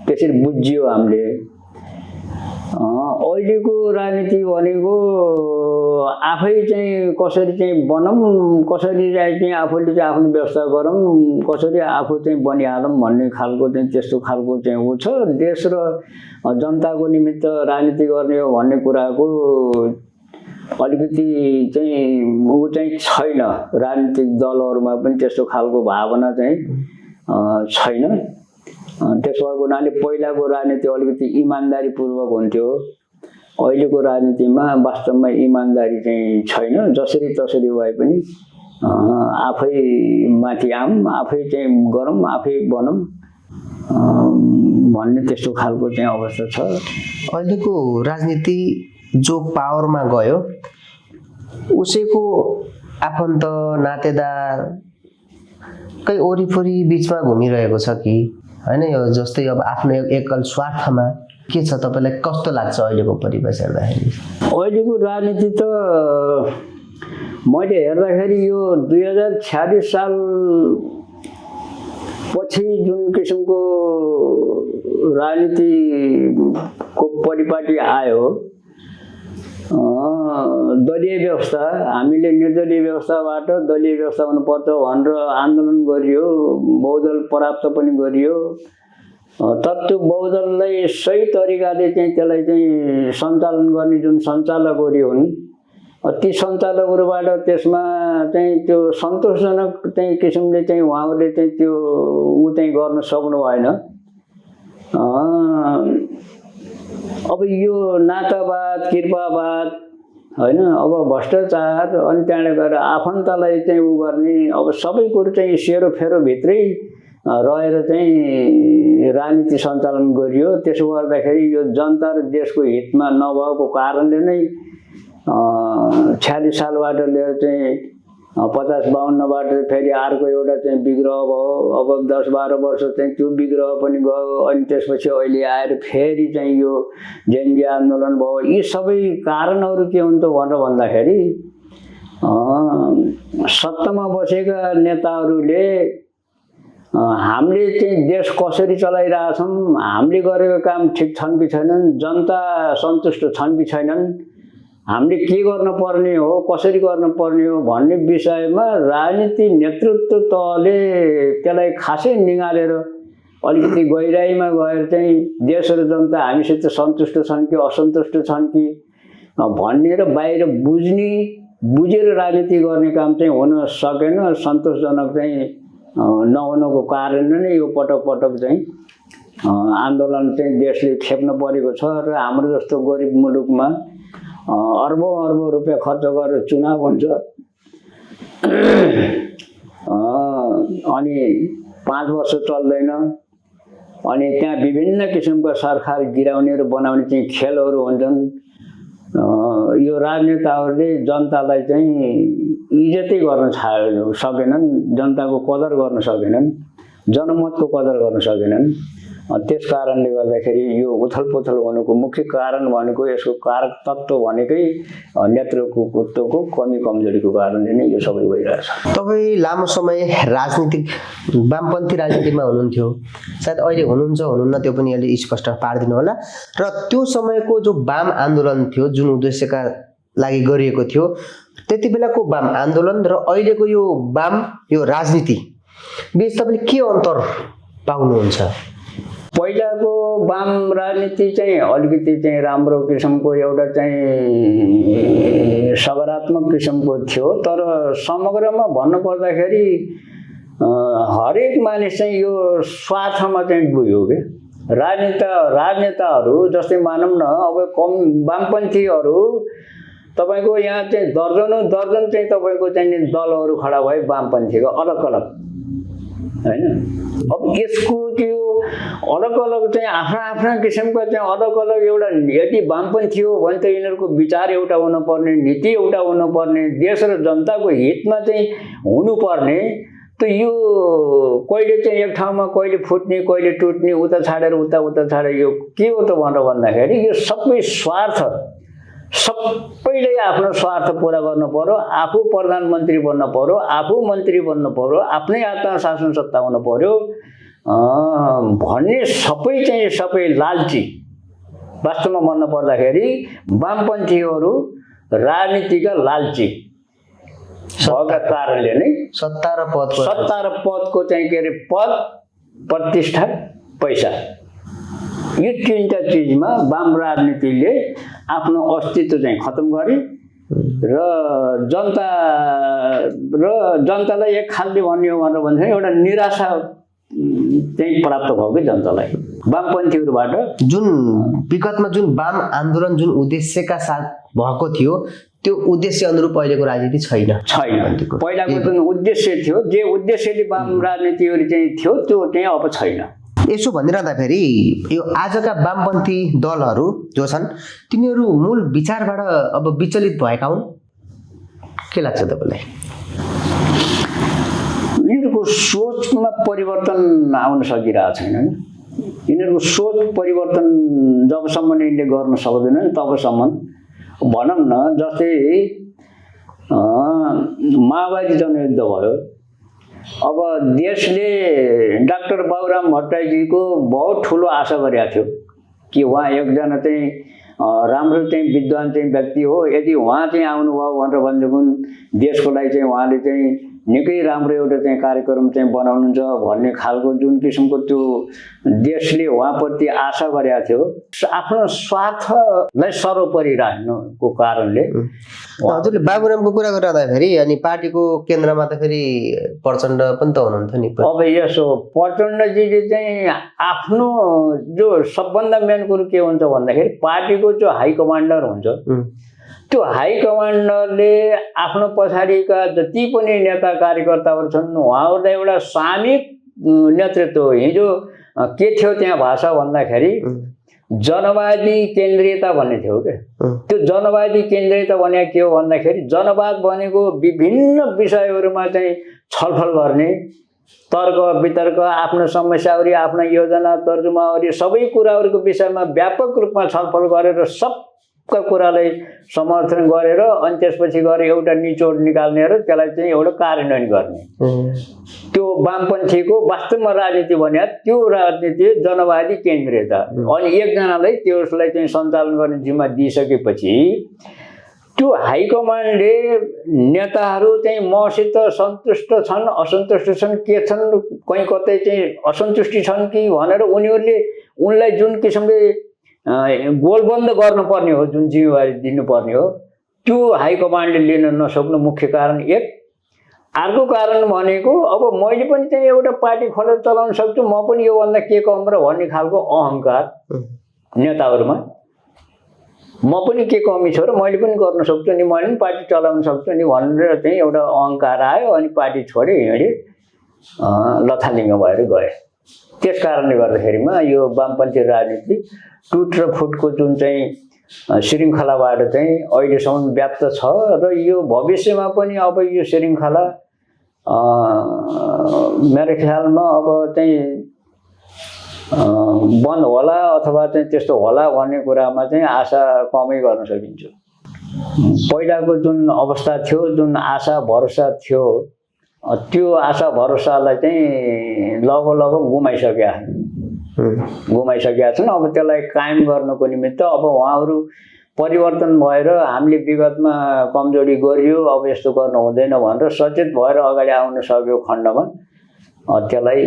[SPEAKER 2] त्यसरी बुझियो हामीले। अहिलेको राजनीति भनेको आफै चाहिँ कसरी चाहिँ बनौँ, कसरी चाहिँ आफूले चाहिँ आफ्नो व्यवस्था गरौँ, कसरी आफू चाहिँ बनिहालौँ भन्ने खालको चाहिँ त्यस्तो खालको चाहिँ ऊ छ। देश र जनताको निमित्त राजनीति गर्ने हो भन्ने कुराको अलिकति चाहिँ ऊ चाहिँ छैन। राजनीतिक दलहरूमा पनि त्यस्तो खालको भावना चाहिँ छैन। त्यसो भएको हुनाले पहिलाको राजनीति अलिकति इमान्दारीपूर्वक हुन्थ्यो। अहिलेको राजनीतिमा वास्तवमा इमान्दारी चाहिँ छैन। जसरी तसरी भए पनि आफै माथि आऊँ, आफै चाहिँ गरौँ, आफै बनौँ भन्ने त्यस्तो खालको चाहिँ अवस्था छ।
[SPEAKER 1] अहिलेको राजनीति जो पावरमा गयो उसैको आफन्त नातेदार कहीँ वरिपरि बिचमा घुमिरहेको छ कि होइन? यो जस्तै अब आफ्नो एकल स्वार्थमा के छ? तपाईँलाई कस्तो लाग्छ अहिलेको परिवेश हेर्दाखेरि?
[SPEAKER 2] अहिलेको राजनीति त मैले हेर्दाखेरि यो 2046 साल पछि जुन किसिमको राजनीतिको परिपाटी आयो, दलीय व्यवस्था, हामीले निर्दलीय व्यवस्थाबाट दलीय व्यवस्था हुनुपर्छ भनेर आन्दोलन गरियो, बहुदल प्राप्त पनि गरियो। तर त्यो बहुदललाई सही तरिकाले चाहिँ त्यसलाई चाहिँ सञ्चालन गर्ने जुन सञ्चालकहरू हुन्, ती सञ्चालकहरूबाट त्यसमा चाहिँ त्यो सन्तोषजनक चाहिँ किसिमले चाहिँ उहाँहरूले चाहिँ त्यो ऊ चाहिँ गर्न सक्नु भएन। अब यो नातावाद, कृपावाद होइन, अब भ्रष्टाचार, अनि त्यहाँबाट गएर आफन्तलाई चाहिँ ऊ गर्ने, अब सबै कुरो चाहिँ सेरोफेरो भित्रै रहेर चाहिँ राजनीति सञ्चालन गरियो। त्यसो गर्दाखेरि यो जनता र देशको हितमा नभएको कारणले नै 46 सालबाट लिएर चाहिँ 50-52बाट फेरि अर्को एउटा चाहिँ विग्रह भयो। अब 10-12 वर्ष चाहिँ त्यो विग्रह पनि गयो। अनि त्यसपछि अहिले आएर फेरि चाहिँ यो जेएनजी आन्दोलन भयो। यी सबै कारणहरू के हुन् त भनेर भन्दाखेरि सत्तामा बसेका नेताहरूले हामीले चाहिँ देश कसरी चलाइरहेछौँ, हामीले गरेको काम ठिक छन् कि छैनन्, जनता सन्तुष्ट छन् कि छैनन्, हामीले के गर्न पर्ने हो, कसरी गर्न पर्ने हो भन्ने विषयमा राजनीति नेतृत्व तहले त्यसलाई खासै निगालेर अलिकति गहिराइमा गएर चाहिँ देश र जनता हामीसित सन्तुष्ट छन् कि असन्तुष्ट छन् कि भन्ने र बाहिर बुझेर राजनीति गर्ने काम चाहिँ हुन सकेन। सन्तोषजनक चाहिँ नहुनुको कारणले नै यो पटक चाहिँ आन्दोलन चाहिँ देशले खेप्न परेको छ। र हाम्रो जस्तो गरिब मुलुकमा अर्बौं रुपियाँ खर्च गरेर चुनाव हुन्छ, अनि 5 वर्ष चल्दैन, अनि त्यहाँ विभिन्न किसिमका सरकार गिराउने र बनाउने चाहिँ खेलहरू हुन्छन्। यो राजनेताहरूले जनतालाई चाहिँ इज्जतै गर्न सकेनन्, जनताको कदर गर्न सकेनन्, जनमतको कदर गर्न सकेनन्। त्यस कारणले गर्दाखेरि यो उथलपुथल हुनुको मुख्य कारण भनेको यसको कारक तत्त्व भनेकै नेतृत्वको कमी कमजोरीको कारणले नै यो सबै भइरहेछ।
[SPEAKER 1] तपाईँ लामो समय राजनीतिक वामपन्थी राजनीतिमा हुनुहुन्थ्यो, सायद अहिले हुनुहुन्छ हुनुहुन्न त्यो पनि अलि स्पष्ट पारिदिनु होला। र त्यो समयको जो वाम आन्दोलन थियो जुन उद्देश्यका लागि गरिएको थियो, त्यति बेलाको वाम आन्दोलन र अहिलेको यो वाम यो राजनीति बीच तपाईँले के अन्तर पाउनुहुन्छ?
[SPEAKER 2] पहिलाको वाम राजनीति चाहिँ अलिकति चाहिँ राम्रो किसिमको एउटा चाहिँ सकारात्मक किसिमको थियो, तर समग्रमा भन्नुपर्दाखेरि हरेक मानिस चाहिँ यो स्वार्थमा चाहिँ डुब्यो के। राजनेताहरू जस्तै मानौँ न, अब वामपन्थीहरू तपाईँको यहाँ चाहिँ दर्जन चाहिँ तपाईँको चाहिँ दलहरू खडा भए वामपन्थीको अलग अलग, होइन। अब यसको त्यो अलग अलग चाहिँ आफ्ना किसिमका चाहिँ अलग अलग एउटा, यदि वामपन्थी हो भने त यिनीहरूको विचार एउटा हुनुपर्ने, नीति एउटा हुनुपर्ने, देश र जनताको हितमा चाहिँ हुनुपर्ने। त यो कहिले चाहिँ एक ठाउँमा कहिले फुट्ने कहिले टुट्ने, उता छाडेर उता छाडेर यो के हो त भनेर भन्दाखेरि यो सबै स्वार्थ, सबैले आफ्नो स्वार्थ पुरा गर्नु पर्यो, आफू प्रधानमन्त्री बन्न पर्यो, आफू मन्त्री बन्न पर्यो, आफ्नै हातमा शासन सत्ता हुनु पर्यो भन्ने सबै लालची। वास्तवमा भन्न पर्दाखेरि वामपन्थीहरू राजनीतिका लालची भएका कारणले नै
[SPEAKER 1] सत्ता र पदको
[SPEAKER 2] चाहिँ के अरे पद, प्रतिष्ठा, पैसा, यो तीनटा चिजमा वाम राजनीतिले आफ्नो अस्तित्व चाहिँ खत्म गरे र जनतालाई एक खालले भन्ने हो भनेर भन्छ एउटा निराशा चाहिँ प्राप्त भयो कि जनतालाई वामपन्थीहरूबाट।
[SPEAKER 1] जुन विगतमा जुन वाम आन्दोलन जुन उद्देश्यका साथ भएको थियो त्यो उद्देश्य अनुरूप अहिलेको राजनीति छैन।
[SPEAKER 2] पहिलाको जुन उद्देश्य थियो, जे उद्देश्यले वाम राजनीतिहरू चाहिँ थियो त्यो चाहिँ अब छैन।
[SPEAKER 1] यसो भनिरहँदाखेरि यो आजका वामपन्थी दलहरू जो छन् तिनीहरू मूल विचारबाट अब विचलित भएका हुन्, के लाग्छ तपाईँलाई?
[SPEAKER 2] यिनीहरूको सोचमा परिवर्तन आउन सकिरहेको छैन। यिनीहरूको सोच परिवर्तन जबसम्म यिनले गर्न सक्दैनन् तबसम्म, भनौँ न जस्तै माओवादी जनयुद्ध भयो, अब देशले डाक्टर बाबुराम भट्टराईजीको बहुत ठुलो आशा गरेको थियो कि उहाँ एकजना चाहिँ राम्रो चाहिँ विद्वान चाहिँ व्यक्ति हो, यदि उहाँ चाहिँ आउनुभयो भनेर भनेदेखि देशको लागि चाहिँ उहाँले चाहिँ निकै राम्रो एउटा चाहिँ कार्यक्रम चाहिँ बनाउनुहुन्छ भन्ने खालको जुन किसिमको त्यो देशले उहाँप्रति आशा गरेको थियो, आफ्नो स्वार्थलाई सर्वोपरि राख्नुको कारणले।
[SPEAKER 1] हजुरले बाबुरामको कुरा गरिरहँदाखेरि अनि पार्टीको केन्द्रमा त फेरि प्रचण्ड पनि त हुनुहुन्थ्यो नि।
[SPEAKER 2] अब यसो प्रचण्डजीले चाहिँ आफ्नो जो सबभन्दा मेन कुरो के हुन्छ भन्दाखेरि पार्टीको जो हाई कमान्डर हुन्छ, त्यो हाई कमान्डरले आफ्नो पछाडिका जति पनि नेता कार्यकर्ताहरू छन् उहाँहरूलाई एउटा सामूहिक नेतृत्व, हिजो के थियो त्यहाँ भाषा भन्दाखेरि जनवादी केन्द्रीयता भन्ने थियो क्या। त्यो जनवादी केन्द्रीयता भने के हो भन्दाखेरि जनवाद भनेको विभिन्न विषयहरूमा चाहिँ छलफल गर्ने, तर्क वितर्क, आफ्नो समस्याहरू, आफ्ना योजना तर्जुमाहरू, सबै कुराहरूको विषयमा व्यापक रूपमा छलफल गरेर सबका कुरालाई समर्थन गरेर अनि त्यसपछि गएर एउटा निचोड निकाल्ने र त्यसलाई चाहिँ एउटा कार्यान्वयन गर्ने, त्यो वामपन्थीको वास्तवमा राजनीति भने त्यो राजनीति जनवादी केन्द्रीयता। अनि एकजनालाई त्यसलाई चाहिँ सञ्चालन गर्ने जिम्मा दिइसकेपछि त्यो हाइकमान्डले नेताहरू चाहिँ मसित सन्तुष्ट छन् असन्तुष्ट छन् के छन्, कहीँ कतै चाहिँ असन्तुष्टि छन् कि भनेर उनलाई जुन किसिमले गोलबन्द गर्नुपर्ने हो, जुन जिम्मेवारी दिनुपर्ने हो, त्यो हाइकमान्डले लिन नसक्नु मुख्य कारण एक। अर्को कारण भनेको अब मैले पनि चाहिँ एउटा पार्टी खोलेर चलाउन सक्छु, म पनि योभन्दा के कम र भन्ने खालको अहङ्कार नेताहरूमा, म पनि के कमी छ र मैले पनि गर्न सक्छु नि, मैले पनि पार्टी चलाउन सक्छु नि भनेर चाहिँ एउटा अहङ्कार आयो अनि पार्टी छोडे हिँडे लथालिङ्ग भएर गए। त्यस कारणले गर्दाखेरिमा यो वामपन्थी राजनीति टुट र फुटको जुन चाहिँ श्रृङ्खलाबाट चाहिँ अहिलेसम्म व्याप्त छ र यो भविष्यमा पनि अब यो श्रृङ्खला मेरो ख्यालमा अब चाहिँ बन्द होला अथवा चाहिँ त्यस्तो होला भन्ने कुरामा चाहिँ आशा कमै गर्न सकिन्छ। पहिलाको जुन अवस्था थियो, जुन आशा भरोसा थियो, त्यो आशा भरोसालाई चाहिँ लगभग गुमाइसकेका छन्। अब त्यसलाई कायम गर्नको निमित्त अब उहाँहरू परिवर्तन भएर हामीले विगतमा कमजोरी गरियो, अब यस्तो गर्नु हुँदैन भनेर सचेत भएर अगाडि आउन सक्यो खण्डमा त्यसलाई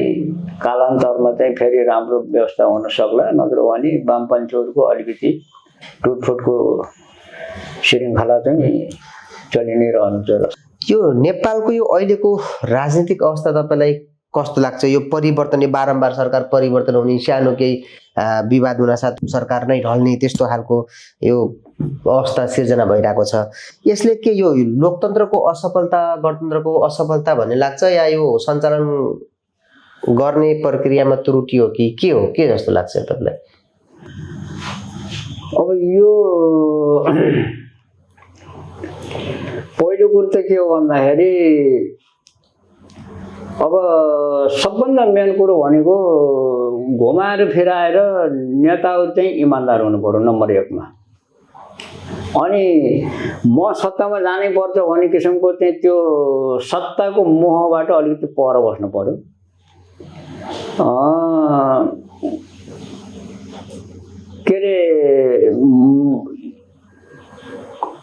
[SPEAKER 2] कालान्तरमा चाहिँ फेरि राम्रो व्यवस्था हुन सक्ला। नत्र भने वामपन्थीहरूको अलिकति टुटफुटको श्रृङ्खला चाहिँ चलि नै रहन्छ।
[SPEAKER 1] यो नेपालको यो अहिलेको राजनीतिक अवस्था तपाईँलाई कस्तो लाग्छ? यो परिवर्तन, यो बारम्बार सरकार परिवर्तन हुने, सानो केही विवाद हुनासाथ सरकार नै ढल्ने, त्यस्तो खालको यो अवस्था सिर्जना भइरहेको छ। यसले के यो लोकतन्त्रको असफलता, गणतन्त्रको असफलता भन्ने लाग्छ, या यो सञ्चालन गर्ने प्रक्रियामा त्रुटि हो कि के हो, के जस्तो लाग्छ तपाईँलाई?
[SPEAKER 2] अब यो पहिलो कुरो त के हो भन्दाखेरि अब सबभन्दा मेन कुरो भनेको घुमाएर फिराएर नेताहरू चाहिँ इमान्दार हुनु पर्यो नम्बर 1 मा। अनि म सत्तामा जानै पर्छ भन्ने किसिमको चाहिँ त्यो सत्ताको मोहबाट अलिकति पर बस्नु पर्यो। के अरे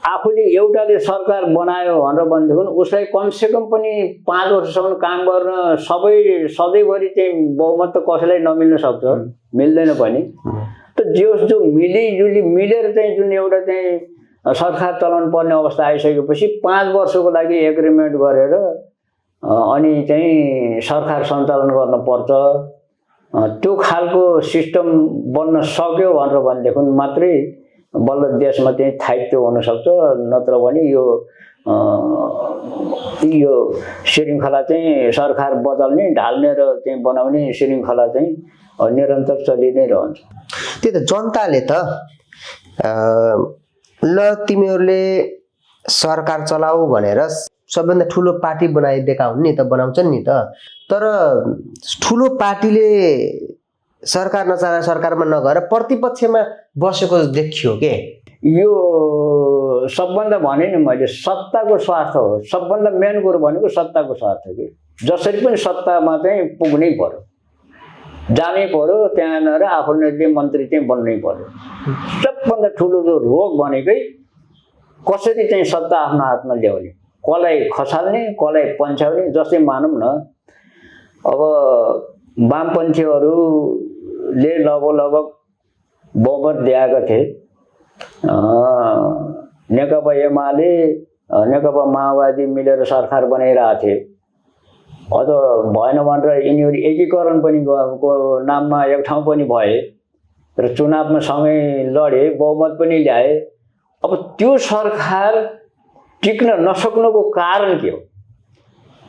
[SPEAKER 2] आफूले एउटाले सरकार बनायो भनेर भनेदेखि उसलाई कमसेकम पनि 5 वर्षसम्म काम गर्न सधैँभरि चाहिँ बहुमत त कसैलाई नमिल्न सक्छ, मिल्दैन पनि। त जो मिलिजुली मिलेर चाहिँ जुन एउटा चाहिँ सरकार चलाउनु पर्ने अवस्था आइसकेपछि 5 वर्षको लागि एग्रिमेन्ट गरेर अनि चाहिँ सरकार सञ्चालन गर्नुपर्छ। त्यो खालको सिस्टम बन्न सक्यो भनेर भनेदेखि मात्रै बल्ल देशमा चाहिँ स्थायित्व हुन सक्छ। नत्र भने यो श्रृङ्खला चाहिँ सरकार बदल्ने, ढाल्ने र चाहिँ बनाउने श्रृङ्खला चाहिँ निरन्तर चलि नै रहन्छ।
[SPEAKER 1] त्यही त जनताले त ल तिमीहरूले सरकार चलाऊ भनेर सबभन्दा ठुलो पार्टी बनाइदिएका हुन् नि त, बनाउँछन् नि त। तर ठुलो पार्टीले सरकार नचलाएर सरकारमा नगएर प्रतिपक्षमा बसेको देखियो के?
[SPEAKER 2] यो सबभन्दा भने नि मैले सत्ताको स्वार्थ हो। सबभन्दा मेन कुरो भनेको सत्ताको स्वार्थ के, जसरी पनि सत्तामा चाहिँ पुग्नै पर्यो, जानै पर्यो, त्यहाँनिर आफूले चाहिँ मन्त्री चाहिँ बन्नै पर्यो। सबभन्दा ठुलो जो रोग भनेकै कसरी चाहिँ सत्ता आफ्नो हातमा ल्याउने, कसलाई खसाल्ने, कसलाई पन्छाउने। जस्तै मानौँ न, अब वामपन्थीहरूले लगभग बहुमत दिएका थिए, नेकपा एमाले नेकपा माओवादी मिलेर सरकार बनाइरहेको थिए। अझ भएन भनेर यिनीहरू एकीकरण पनि को नाममा एक ठाउँ पनि भए र चुनावमा सँगै लडे, बहुमत पनि ल्याए। अब त्यो सरकार टिक्न नसक्नुको कारण के हो?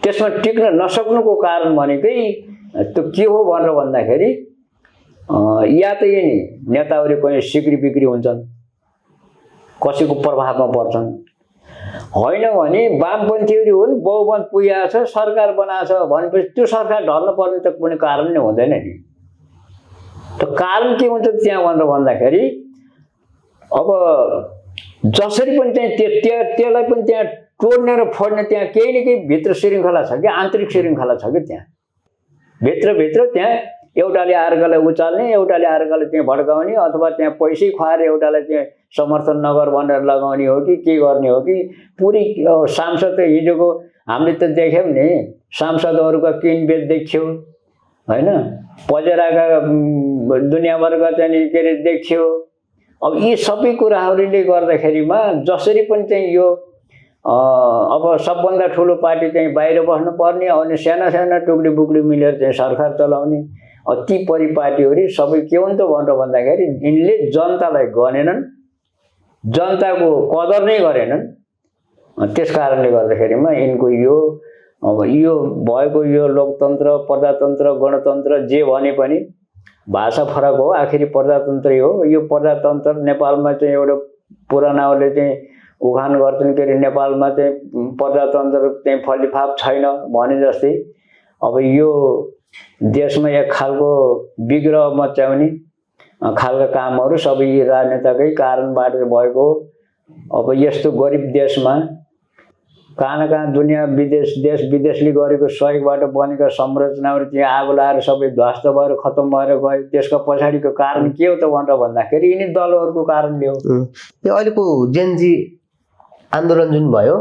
[SPEAKER 2] त्यसमा टिक्न नसक्नुको कारण भनेकै त्यो के हो भनेर भन्दाखेरि या त यिनी नेताहरू कहीँ सिक्री बिक्री हुन्छन्, कसैको प्रभावमा पर्छन्, होइन भने वामपन्थीहरू हुन्, बहुमत पुगेको छ, सरकार बनाएको छ भनेपछि त्यो सरकार ढल्न पर्ने त कुनै कारण नै हुँदैन नि। त कारण के हुन्छ त्यहाँ भनेर भन्दाखेरि अब जसरी पनि चाहिँ त्यसलाई पनि त्यहाँ तोड्ने र फोड्ने त्यहाँ केही न केही भित्र श्रृङ्खला छ कि, आन्तरिक श्रृङ्खला छ कि। त्यहाँ भित्र त्यहाँ एउटाले अर्कालाई उचाल्ने, एउटाले अर्कालाई त्यहाँ भड्काउने, अथवा त्यहाँ पैसै खुवाएर एउटालाई चाहिँ समर्थन नगर भनेर लगाउने हो कि के गर्ने हो कि। पुरै सांसद त हिजोको हामीले त देख्यौँ नि, सांसदहरूका किनबेच देखियो होइन, पजेराका दुनियाँभरका चाहिँ के अरे देखियो। अब यी सबै कुराहरूले गर्दाखेरिमा जसरी पनि चाहिँ यो अब सबभन्दा ठुलो पार्टी चाहिँ बाहिर बस्नुपर्ने, अनि साना साना टुक्डी बुक्डी मिलेर चाहिँ सरकार चलाउने, ती परिपाटीहरू सबै के हुन् त भनेर भन्दाखेरि यिनले जनतालाई गनेनन्, जनताको कदर नै गरेनन्। त्यस कारणले गर्दाखेरिमा यिनको यो अब यो भएको यो लोकतन्त्र, प्रजातन्त्र, गणतन्त्र जे भने पनि भाषा फरक हो, आखिरी प्रजातन्त्रै हो। यो प्रजातन्त्र नेपालमा चाहिँ एउटा पुरानाहरूले चाहिँ उखान गर्छन् के अरे नेपालमा चाहिँ प्रजातन्त्र चाहिँ फलिफाप छैन भने जस्तै अब यो देशमा एक खालको विग्रह मचाउने खालका कामहरू सबै राजनेताकै कारणबाट भएको। अब यस्तो गरिब देशमा कहाँ कहाँ दुनियाँ देश विदेशले गरेको सहयोगबाट बनेका संरचनाहरू चाहिँ आगो लगाएर सबै ध्वस्त भएर खत्तम भएर गए। त्यसको पछाडिको कारण के हो त भनेर भन्दाखेरि यिनी दलहरूको कारणले हो।
[SPEAKER 1] यो अहिलेको जेनजी आन्दोलन जुन भयो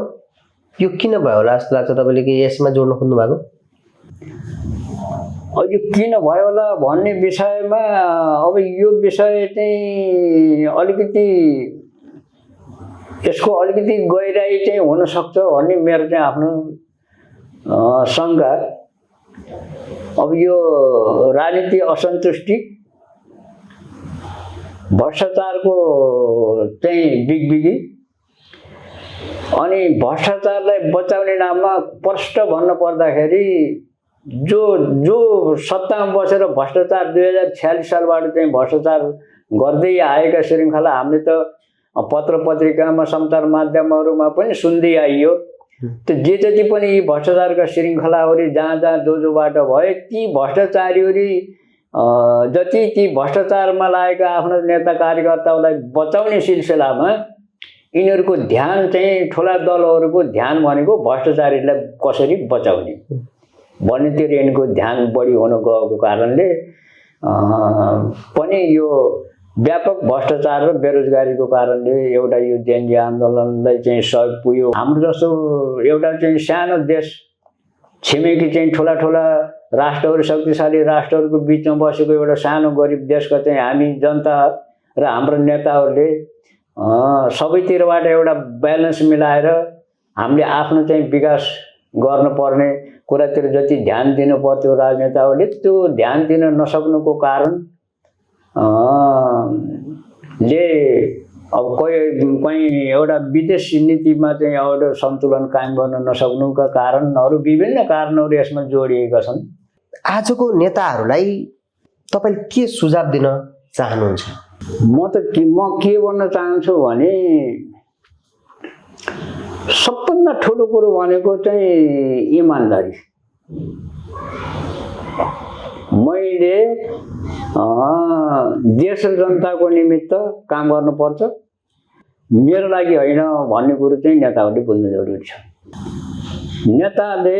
[SPEAKER 1] यो किन भयो होला जस्तो लाग्छ तपाईँले? कि यसमा जोड्न खोज्नु भएको?
[SPEAKER 2] अब यो किन भयो होला भन्ने विषयमा अब यो विषय चाहिँ अलिकति यसको अलिकति गहिराई चाहिँ हुनसक्छ भन्ने मेरो चाहिँ आफ्नो शङ्का। अब यो राजनीति असन्तुष्टि भ्रष्टाचारको चाहिँ बिगबिगी अनि भ्रष्टाचारलाई बचाउने नाममा प्रष्ट भन्नु पर्दाखेरि जो जो सत्तामा बसेर भ्रष्टाचार 2046 सालबाट चाहिँ भ्रष्टाचार गर्दै आएका श्रृङ्खला हामीले त पत्र पत्रिकामा सञ्चार माध्यमहरूमा पनि सुन्दै आइयो। त्यो जे जति पनि यी भ्रष्टाचारका श्रृङ्खलाहरू जहाँ जहाँ जो जोबाट भए ती भ्रष्टाचारीहरू जति ती भ्रष्टाचारमा लागेका आफ्नो नेता कार्यकर्ताहरूलाई बचाउने सिलसिलामा यिनीहरूको ध्यान चाहिँ ठुला दलहरूको ध्यान भनेको भ्रष्टाचारीलाई कसरी बचाउने भन्नेतिर यिनको ध्यान बढी हुन गएको कारणले पनि यो व्यापक भ्रष्टाचार र बेरोजगारीको कारणले एउटा यो जेनजी आन्दोलनलाई चाहिँ सहयोग पुग्यो। हाम्रो जस्तो एउटा चाहिँ सानो देश छिमेकी चाहिँ ठुला ठुला राष्ट्रहरू शक्तिशाली राष्ट्रहरूको बिचमा बसेको एउटा सानो गरिब देशका चाहिँ हामी जनता र हाम्रो नेताहरूले सबैतिरबाट एउटा ब्यालेन्स मिलाएर हामीले आफ्नो चाहिँ विकास गर्नुपर्ने कुरातिर जति ध्यान दिनु पर्थ्यो राजनेताहरूले त्यो ध्यान दिन नसक्नुको कारण ले अब कहीँ एउटा विदेशी नीतिमा चाहिँ एउटा सन्तुलन कायम गर्न नसक्नुका कारणहरू विभिन्न कारणहरू यसमा जोडिएका छन्।
[SPEAKER 1] आजको नेताहरूलाई तपाईले के सुझाव दिन चाहनुहुन्छ?
[SPEAKER 2] म के भन्न चाहन्छु भने सबभन्दा ठुलो कुरो भनेको चाहिँ इमान्दारी। मैले देश र जनताको निमित्त काम गर्नुपर्छ, मेरो लागि होइन भन्ने कुरो चाहिँ नेताहरूले बुझ्नु जरुरी छ। नेताले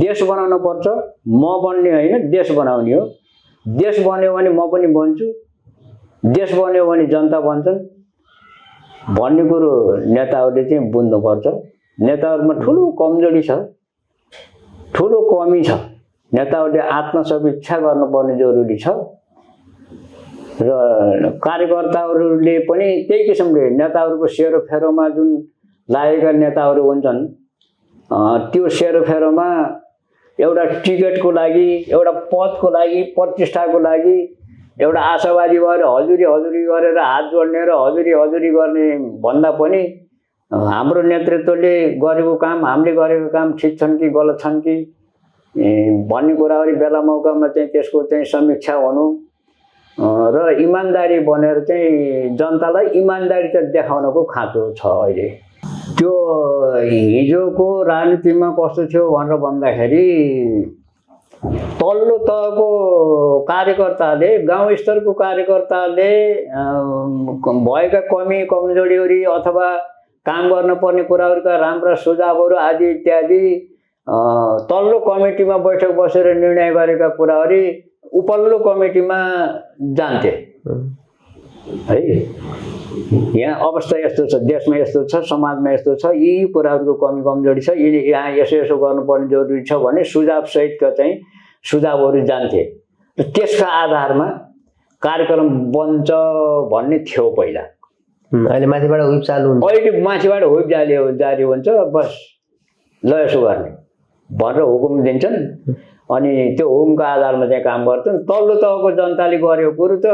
[SPEAKER 2] देश बनाउनु पर्छ, म बन्ने होइन देश बनाउने हो। देश बन्यो भने म पनि बन्छु, देश बन्यो भने जनता बन्छन् भन्ने कुरो नेताहरूले चाहिँ बुझ्नुपर्छ। नेताहरूमा ठुलो कमजोरी छ, ठुलो कमी छ। नेताहरूले आत्मसमीक्षा गर्नुपर्ने जरुरी छ र कार्यकर्ताहरूले पनि त्यही किसिमले नेताहरूको सेरोफेरोमा जुन लागेका नेताहरू हुन्छन् त्यो सेरोफेरोमा एउटा टिकटको लागि, एउटा पदको लागि, प्रतिष्ठाको लागि एउटा आशावादी भएर हजुरी गरेर हात जोड्ने र हजुरी गर्ने भन्दा पनि हाम्रो नेतृत्वले गरेको काम, हामीले गरेको काम ठिक छन् कि गलत छन् कि भन्ने कुराहरू बेला मौकामा चाहिँ त्यसको चाहिँ समीक्षा हुनु र इमान्दारी बनेर चाहिँ जनतालाई इमान्दारी त देखाउनको खाँचो छ। अहिले त्यो हिजोको राजनीतिमा कस्तो थियो भनेर भन्दाखेरि तल्लो तहको कार्यकर्ताले, गाउँ स्तरको कार्यकर्ताले भएका कमी कमजोरीहरू अथवा काम गर्नुपर्ने कुराहरूका राम्रा सुझावहरू आदि इत्यादि तल्लो कमिटीमा बैठक बसेर निर्णय गरेका कुराहरू उपल्लो कमिटीमा जान्थे है। यहाँ अवस्था यस्तो छ, देशमा यस्तो छ, समाजमा यस्तो छ, यी कुराहरूको कमी कमजोरी छ, यहाँ यसो गर्नुपर्ने जरुरी छ भने सुझाव सहितका चाहिँ सुझावहरू जान्थे र त्यसका आधारमा कार्यक्रम बन्छ भन्ने थियो पहिला।
[SPEAKER 1] अहिले माथिबाट हुइप चालु हुन्छ,
[SPEAKER 2] अहिले माथिबाट हुइप जारी हुन्छ, बस ल यसो गर्ने भनेर हुकुम दिन्छन् अनि त्यो हुकुमको आधारमा चाहिँ काम गर्छन्। तल्लो तहको जनताले गरेको कुरो त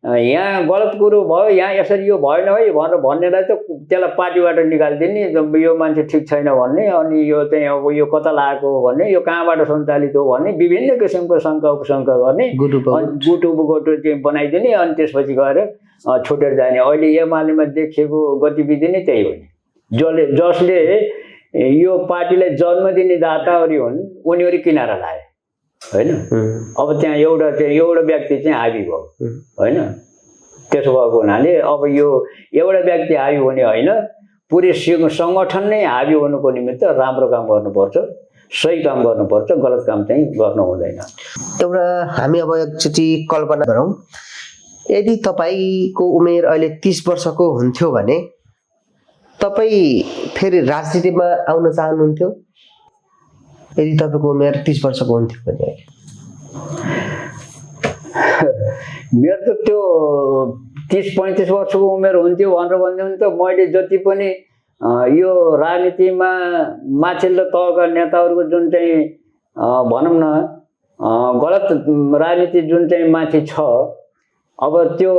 [SPEAKER 2] यहाँ गलत कुरो भयो, यहाँ यसरी यो भएन है भनेर भन्नेलाई त त्यसलाई पार्टीबाट निकालिदिने, यो मान्छे ठिक छैन भन्ने, अनि यो चाहिँ अब यो कता लागेको हो भन्ने, यो कहाँबाट सञ्चालित हो भन्ने विभिन्न किसिमको शङ्का उपशङ्का गर्ने, गुटु चाहिँ बनाइदिने अनि त्यसपछि गएर छुटेर जाने। अहिले एमालेमा देखिएको गतिविधि नै त्यही हो नि। जसले यो पार्टीलाई जन्म दिने दाताहरू हुन् उनीहरू किनारा लाए होइन। अब त्यहाँ एउटा व्यक्ति चाहिँ हाबी भयो होइन। त्यसो भएको हुनाले अब यो एउटा व्यक्ति हाबी हुने होइन, पुरै सङ्गठन नै हाबी हुनुको निमित्त राम्रो काम गर्नुपर्छ, सही काम गर्नुपर्छ, गलत काम चाहिँ गर्नु हुँदैन।
[SPEAKER 1] एउटा हामी अब एकचोटि कल्पना गरौँ, यदि तपाईँको उमेर अहिले 30 वर्षको हुन्थ्यो भने तपाईँ फेरि राजनीतिमा आउन चाहनुहुन्थ्यो? यदि तपाईँको उमेर 30 वर्षको हुन्थ्यो भने?
[SPEAKER 2] मेरो त त्यो 30-35 वर्षको उमेर हुन्थ्यो भनेर भन्दै भने त मैले जति पनि यो राजनीतिमा माथिल्लो तहका नेताहरूको जुन चाहिँ भनौँ न गलत राजनीति जुन चाहिँ माथि छ, अब त्यो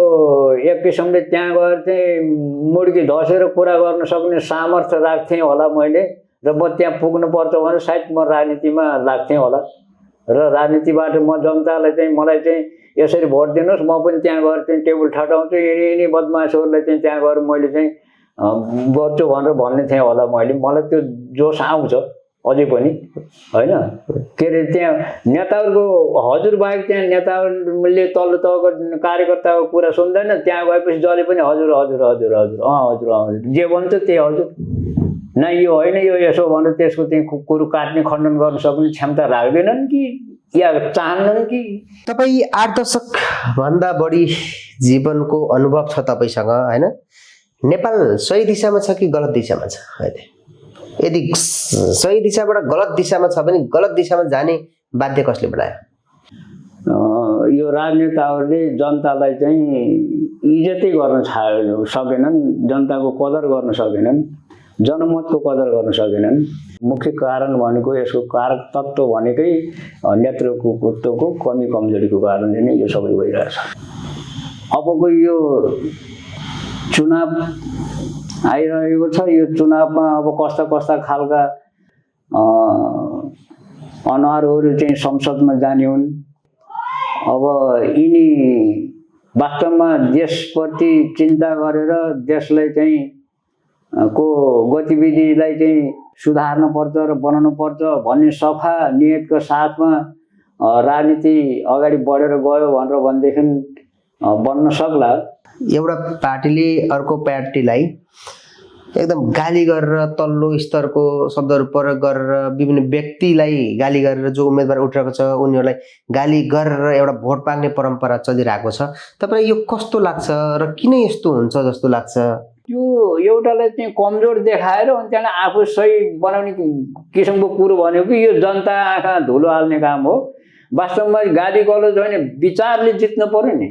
[SPEAKER 2] एक किसिमले त्यहाँ गएर चाहिँ मुड्की धसेर कुरा गर्न सक्ने सामर्थ्य राख्थेँ होला मैले, र म त्यहाँ पुग्नुपर्छ भने सायद म राजनीतिमा लाग्थेँ होला। र राजनीतिबाट म जनतालाई चाहिँ मलाई चाहिँ यसरी भोट दिनुहोस्, म पनि त्यहाँ गएर चाहिँ टेबल ठटाउँछु, यिनी बदमासहरूलाई चाहिँ त्यहाँ गएर मैले चाहिँ गर्छु भनेर भन्ने थिएँ होला मैले। मलाई त्यो जोस आउँछ अझै पनि होइन। के अरे त्यहाँ नेताहरूको हजुरबाहेक त्यहाँ नेताहरूले तल्लो तहको कार्यकर्ताको कुरा सुन्दैन, त्यहाँ गएपछि जसले पनि हजुर हजुर हजुर हजुर हजुर हजुर जे भन्छ त्यही हजुर, न यो होइन यो यसो भनेर त्यसको चाहिँ कुरो काट्ने खण्डन गर्न सक्ने क्षमता राख्दैनन् कि या चाहन्नन् कि?
[SPEAKER 1] तपाईँ 8 दशकभन्दा बढी जीवनको अनुभव छ तपाईँसँग होइन। नेपाल सही दिशामा छ कि गलत दिशामा छ अहिले? यदि सही दिशाबाट गलत दिशामा छ भने गलत दिशामा जाने बाध्य कसले बनायो?
[SPEAKER 2] यो राजनेताहरूले जनतालाई चाहिँ इज्जतै गर्न सकेनन्, जनताको कदर गर्न सकेनन्, जनमतको कदर गर्न सकेनन्। मुख्य कारण भनेको यसको कारक तत्त्व भनेकै नेतृत्वको कमी कमजोरीको कारणले नै यो सबै भइरहेछ। अबको यो चुनाव आइरहेको छ, यो चुनावमा अब कस्ता कस्ता खालका अनुहारहरू चाहिँ संसदमा जाने हुन्। अब यिनी वास्तवमा देशप्रति चिन्ता गरेर देशलाई चाहिँ को गतिविधिलाई चाहिँ सुधार्न पर्छ र बनाउनु पर्छ भन्ने सफा नियतको साथमा राजनीति अगाडि बढेर गयो भनेर भनेदेखि बन्न सक्ला।
[SPEAKER 1] एउटा पार्टीले अर्को पार्टीलाई एकदम गाली गरेर तल्लो स्तरको शब्दहरू प्रयोग गरेर विभिन्न व्यक्तिलाई गाली गरेर जो उम्मेदवार उठिरहेको छ उनीहरूलाई गाली गरेर एउटा भोट माग्ने परम्परा चलिरहेको छ। तपाईँलाई यो कस्तो लाग्छ र किन यस्तो हुन्छ जस्तो लाग्छ?
[SPEAKER 2] त्यो एउटालाई चाहिँ कमजोर देखाएर अनि त्यहाँलाई आफू सही बनाउने किसिमको कुरो भनेको कि यो जनता आँखा धुलो हाल्ने काम हो। वास्तवमा गाली गलौज होइन, विचारले जित्नु पर्यो नि।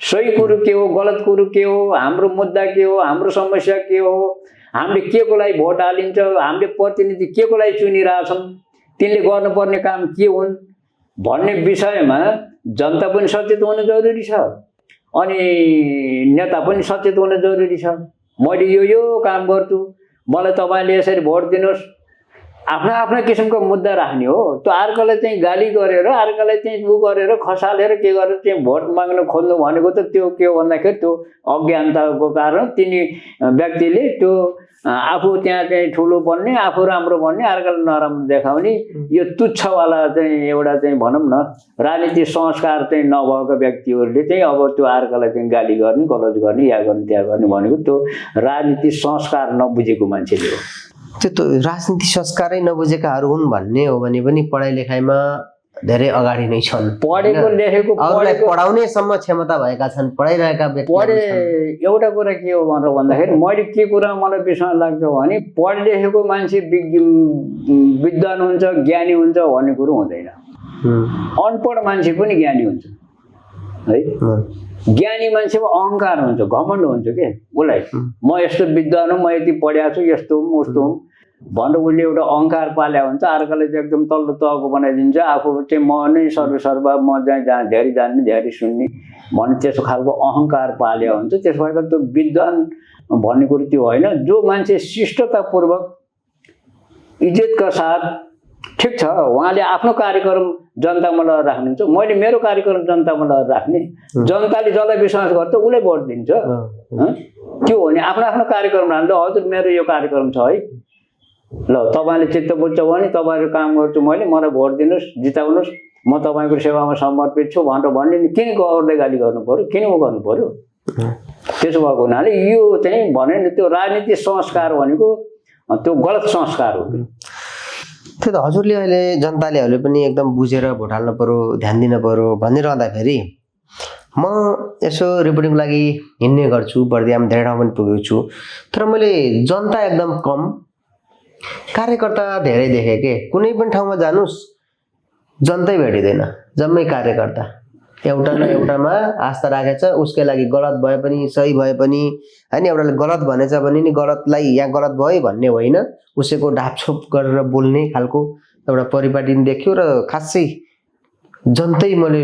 [SPEAKER 2] सही कुरो के हो, गलत कुरो के हो, हाम्रो मुद्दा के हो, हाम्रो समस्या के हो, हामीले के को लागि भोट हालिन्छ, हामीले प्रतिनिधि के को लागि चुनिरहेछौँ, तिनले गर्नुपर्ने काम के हुन् भन्ने विषयमा जनता पनि सचेत हुनु जरुरी छ अनि नेता पनि सचेत हुनु जरुरी छ। मैले यो काम गर्छु, मलाई तपाईँले यसरी भोट दिनुहोस्, आफ्ना आफ्ना किसिमको मुद्दा राख्ने हो। त्यो अर्कोलाई चाहिँ गाली गरेर अर्कोलाई चाहिँ उ गरेर खसालेर के गरेर चाहिँ भोट माग्न खोज्नु भनेको त त्यो के हो भन्दाखेरि त्यो अज्ञानताको कारण तिनी व्यक्तिले त्यो आफू त्यहाँ चाहिँ ठुलो बन्ने, आफू राम्रो बन्ने, अर्कोलाई नराम्रो देखाउने यो तुच्छवाला चाहिँ एउटा चाहिँ भनौँ न राजनीति संस्कार चाहिँ नभएको व्यक्तिहरूले चाहिँ अब त्यो अर्कोलाई चाहिँ गाली गर्ने, गलत गर्ने, या गर्ने त्या गर्ने भनेको त्यो राजनीति संस्कार नबुझेको मान्छेले हो।
[SPEAKER 1] त्यो राजनीति संस्कारै नबुझेकाहरू हुन् भन्ने हो भने पनि पढाइ लेखाइमा धेरै अगाडि नै छन्।
[SPEAKER 2] पढेको लेखेको
[SPEAKER 1] पढाउने सम्म क्षमता भएका छन्, पढाइरहेका व्यक्ति।
[SPEAKER 2] एउटा कुरा के हो भनेर भन्दाखेरि मैले के कुरा मलाई विश्वास लाग्छ भने पढ लेखेको मान्छे विद्वान हुन्छ, ज्ञानी हुन्छ भन्ने कुरो हुँदैन। अनपढ मान्छे पनि ज्ञानी हुन्छ है। ज्ञानी मान्छेमा अहङ्कार हुन्छ, घमण्ड हुन्छ के उसलाई, म यस्तो विद्वान हो, म यति पढाएको छु, यस्तो हुँ उस्तो हुँ भनेर उसले एउटा अहङ्कार पाल्या हुन्छ। अर्काले चाहिँ एकदम तल्लो तहको बनाइदिन्छ, आफू चाहिँ म नै सर्वसर्वा, म जहाँ धेरै जान्ने धेरै सुन्ने भन्ने त्यस्तो खालको अहङ्कार पाल्या हुन्छ। त्यस भएर त्यो विद्वान भन्ने कुरो त्यो होइन। जो मान्छे शिष्टतापूर्वक इज्जतका साथ ठिक छ उहाँले आफ्नो कार्यक्रम जनतामा लगेर राख्नुहुन्छ, मैले मेरो कार्यक्रम जनतामा लगेर राख्ने, जनताले जसलाई विश्वास गर्छ उसलाई भोट दिन्छ। त्यो हो नि, आफ्नो आफ्नो कार्यक्रम राख्नु। हजुर मेरो यो कार्यक्रम छ है, ल तपाईँले चित्त बुझ्छ भने तपाईँहरू काम गर्छु मैले, मलाई भोट दिनुहोस्, जिताउनुहोस्, म तपाईँको सेवामा समर्पित छु भनेर भन्ने किन अरूलाई गाली गर्नु पर्यो, किन गर्नु पर्यो? त्यसो भएको हुनाले यो चाहिँ भने नि त्यो राजनीतिक संस्कार भनेको त्यो गलत संस्कार हो।
[SPEAKER 1] त्यो त हजुरले अहिले जनताले पनि एकदम बुझेर भोट हाल्नु पर्यो, ध्यान दिनु पर्यो भनिरहँदाखेरि म यसो रिपोर्टिङको लागि हिँड्ने गर्छु, बर्दियामा धेरै ठाउँ पनि पुगेको छु, तर मैले जनता एकदम कम, कार्यकर्ता धेरै देखेँ के। कुनै पनि ठाउँमा जानुस् जनतै भेटिँदैन, जम्मै कार्यकर्ता एउटा न एउटामा आस्था राखेछ, उसकै लागि गलत भए पनि सही भए पनि होइन, एउटाले गलत भनेछ भने नि गलतलाई यहाँ गलत भयो भन्ने होइन, उसैको ढापछोप गरेर बोल्ने खालको एउटा परिपाटी देख्यो र खासै जनतै मैले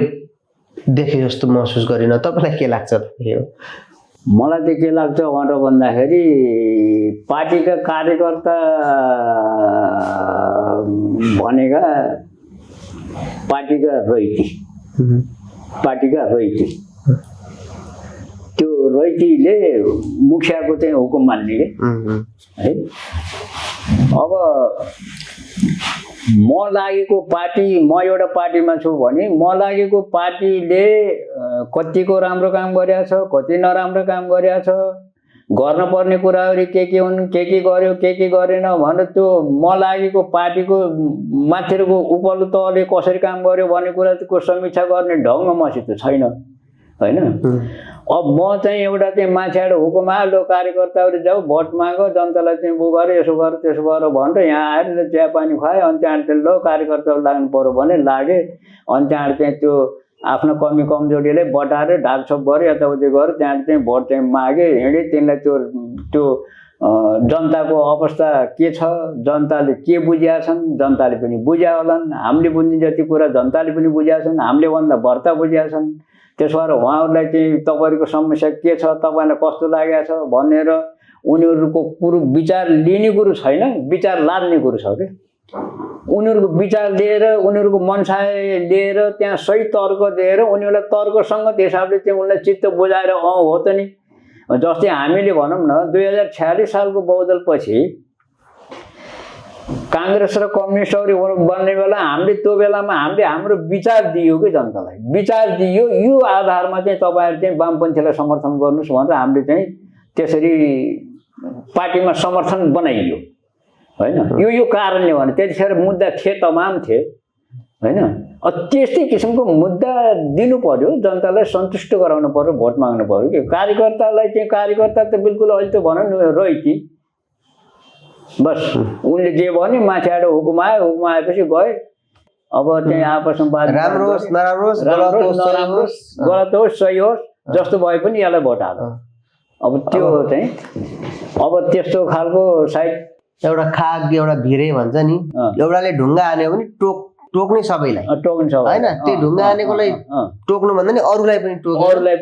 [SPEAKER 1] देखेँ जस्तो महसुस गरिनँ। तपाईँलाई के लाग्छ?
[SPEAKER 2] मलाई चाहिँ के लाग्छ भनेर भन्दाखेरि पार्टीका कार्यकर्ता भनेका पार्टीका रैती त्यो रैतीले मुखियाको चाहिँ हुकुम मान्ने के है। अब म लागेको पार्टी, म एउटा पार्टीमा छु भने म लागेको पार्टीले कतिको राम्रो काम गरेछ, कति नराम्रो काम गरेछ, गर्न पर्ने कुराहरू के हुन्, के गर्यो के गरेन भनेर त्यो म लागेको पार्टीको माथिको उपल्लो तहले कसरी काम गर्यो भन्ने कुराको समीक्षा गर्ने ढङ्ग मसित छैन होइन। अब म चाहिँ एउटा चाहिँ मान्छेबाट हुकुम आयो, कार्यकर्ताहरू जाऊ भोट माग, जनतालाई चाहिँ बु गर, यसो गर त्यसो गर भनेर यहाँ आएर चिया पानी खुवायो। अनि त्यहाँबाट ल कार्यकर्ताहरू लाग्नु पर्यो भने लागे, अनि त्यहाँबाट चाहिँ त्यो आफ्नो कमी कमजोरीलाई बटाएर ढाकछोप गऱ्यो, यताउति गऱ्यो, त्यहाँबाट चाहिँ भोट चाहिँ मागे हिँडे। तिनलाई त्यो जनताको अवस्था के छ, जनताले के बुझ्या छन्, जनताले पनि बुझ्या होलान्, हामीले बुझ्ने जति कुरा जनताले पनि बुझ्या छन्, हामीले भन्दा भर्ता बुझ्या छन्। त्यसो भएर उहाँहरूलाई चाहिँ तपाईँहरूको समस्या के छ, तपाईँलाई कस्तो लागेको छ भनेर उनीहरूको कुरो विचार लिने कुरो छैन, विचार लाद्ने कुरो छ कि। उनीहरूको विचार लिएर, उनीहरूको मनसाय लिएर, त्यहाँ सही तर्क दिएर उनीहरूलाई तर्कसङ्गत हिसाबले चाहिँ उनलाई चित्त बुझाएर हो त नि। जस्तै हामीले भनौँ न 2046 सालको बहुदलपछि काङ्ग्रेस र कम्युनिस्टहरू बन्ने बेला हामीले त्यो बेलामा हामीले हाम्रो विचार दियो कि जनतालाई, विचार दियो यो आधारमा चाहिँ तपाईँहरू चाहिँ वामपन्थीलाई समर्थन गर्नुहोस् भनेर हामीले चाहिँ त्यसरी पार्टीमा समर्थन बनाइयो होइन। यो कारणले भने त्यतिखेर मुद्दा थिए, तमाम थिए होइन। त्यस्तै किसिमको मुद्दा दिनु पर्यो, जनतालाई सन्तुष्ट गराउनु पर्यो, भोट माग्नु पर्यो कि। कार्यकर्तालाई चाहिँ कार्यकर्ता त बिल्कुल अहिले त भनौँ न रहिती बस, उनले जे भने माथिबाट हुकुम आएपछि गए। अब चाहिँ आपसमा बात, राम्रो होस् गलत होस् सही होस् जस्तो भए पनि यसलाई भोट हाल। अब त्यो चाहिँ अब त्यस्तो खालको सायद
[SPEAKER 1] एउटा खाग एउटा भिरे भन्छ नि, एउटाले ढुङ्गा हान्यो भने टोक्ने सबैलाई होइन, त्यो ढुङ्गा हानेकोलाई टोक्नु भन्दा नि अरूलाई पनि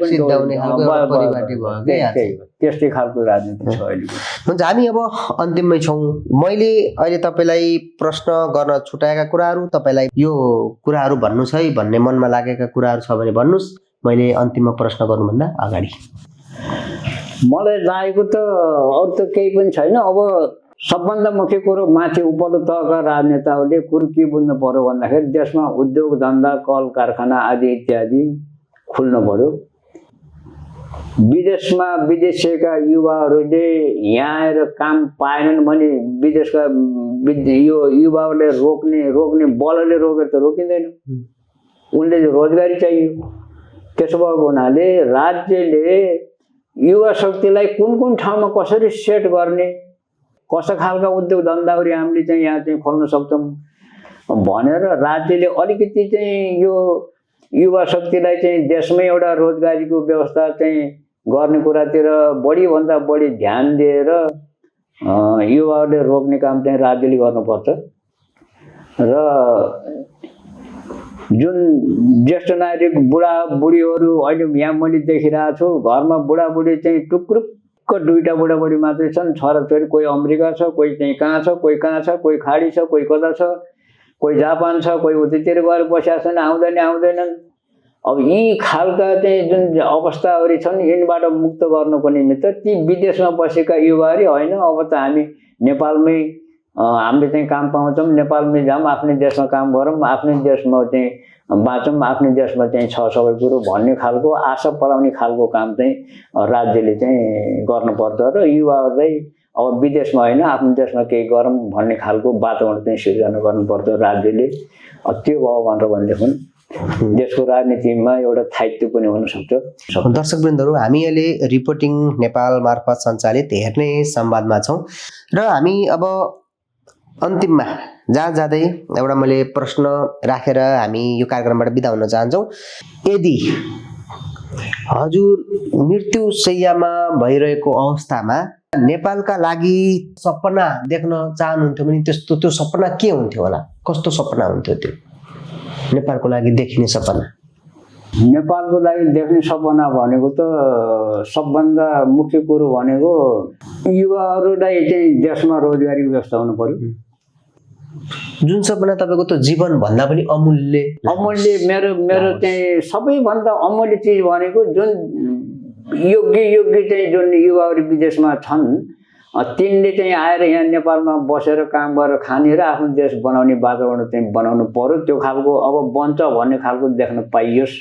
[SPEAKER 1] सिद्धाउने खालको परिपाटी भयो।
[SPEAKER 2] त्यस्तै खालको राजनीति छ अहिले।
[SPEAKER 1] हुन्छ, हामी अब अन्तिममै छौँ। मैले अहिले तपाईँलाई प्रश्न गर्न छुटाएका कुराहरू, तपाईँलाई यो कुराहरू भन्नु छ है भन्ने मनमा लागेका कुराहरू छ भने भन्नुहोस्, मैले अन्तिममा प्रश्न गर्नुभन्दा अगाडि।
[SPEAKER 2] मलाई लागेको त अरू त केही पनि छैन। अब सबभन्दा मुख्य कुरो माथि उपल्लो तहका राजनेताहरूले कुरो के बुझ्नु पर्यो भन्दाखेरि देशमा उद्योग धन्दा कल कारखाना आदि इत्यादि खुल्नु पर्यो। विदेशमा विदेशीका युवाहरूले यहाँ आएर काम पाएनन् भने विदेशका यो युवाहरूले रोक्ने बलले रोकेर त रोकिँदैन, उनले रोजगारी चाहियो। त्यसो भएको हुनाले राज्यले युवा शक्तिलाई कुन ठाउँमा कसरी सेट गर्ने, कस्तो खालका उद्योग धन्दाहरू हामीले चाहिँ यहाँ चाहिँ खोल्न सक्छौँ भनेर राज्यले अलिकति चाहिँ यो युवा शक्तिलाई चाहिँ देशमै एउटा रोजगारीको व्यवस्था चाहिँ गर्ने कुरातिर बढीभन्दा बढी ध्यान दिएर युवाहरूले रोक्ने काम चाहिँ राज्यले गर्नुपर्छ। र जुन ज्येष्ठ नागरिक बुढाबुढीहरू अहिले यहाँ मैले देखिरहेको छु, घरमा बुढाबुढी चाहिँ टुक्रुक्क दुईवटा बुढाबुढी मात्रै छन्, छोराछोरी कोही अमेरिका छ, कोही चाहिँ कहाँ छ, कोही खाडी छ, कोही कता छ, कोही जापान छ, कोही उतैतिर गएर बसेका छन्, आउँदैनन्। अब यी खालका चाहिँ जुन अवस्थाहरू छन् यिनबाट मुक्त गर्नको निमित्त ती विदेशमा बसेका युवाहरू होइन, अब त हामी नेपालमै हामीले चाहिँ काम पाउँछौँ, नेपालमै जाऊँ, आफ्नै देशमा काम गरौँ, आफ्नै देशमा चाहिँ बाँचौँ, आफ्नै देशमा चाहिँ छ सबै कुरो भन्ने खालको आशा पलाउने खालको काम चाहिँ राज्यले चाहिँ गर्नुपर्छ र युवाहरूलाई अब विदेशमा होइन आफ्नो देशमा केही गरौँ भन्ने खालको वातावरण चाहिँ सिर्जना गर्नुपर्छ राज्यले। त्यो भयो भनेदेखि देशको राजनीतिमा एउटा स्थायित्व पनि हुनसक्छ।
[SPEAKER 1] दर्शकवृन्दहरू, हामी अहिले रिपोर्टिङ नेपाल मार्फत सञ्चालित हेर्ने संवादमा छौँ र हामी अब अन्तिममा जाँदै एउटा मैले प्रश्न राखेर हामी यो कार्यक्रमबाट बिदा हुन चाहन्छौँ। यदि हजुर मृत्युशय्यामा भइरहेको अवस्थामा नेपालका लागि सपना देख्न चाहनुहुन्थ्यो भने त्यो सपना के हुन्थ्यो होला? कस्तो सपना हुन्थ्यो त्यो नेपालको लागि देखिने सपना?
[SPEAKER 2] नेपालको लागि देख्ने सपना भनेको त सबभन्दा मुख्य कुरो भनेको युवाहरूलाई चाहिँ देशमा रोजगारी व्यवस्था हुनु पर्यो।
[SPEAKER 1] जुन सपना तपाईँको त जीवन भन्दा पनि अमूल्य
[SPEAKER 2] मेरो चाहिँ सबैभन्दा अमूल्य चिज भनेको जुन योग्य चाहिँ जुन युवाहरू विदेशमा छन् तिनले चाहिँ आएर यहाँ नेपालमा बसेर काम गरेर खाने र आफ्नो देश बनाउने वातावरण चाहिँ बनाउनु पर्यो। त्यो खालको अब बन्छ भन्ने खालको देख्न पाइयोस्।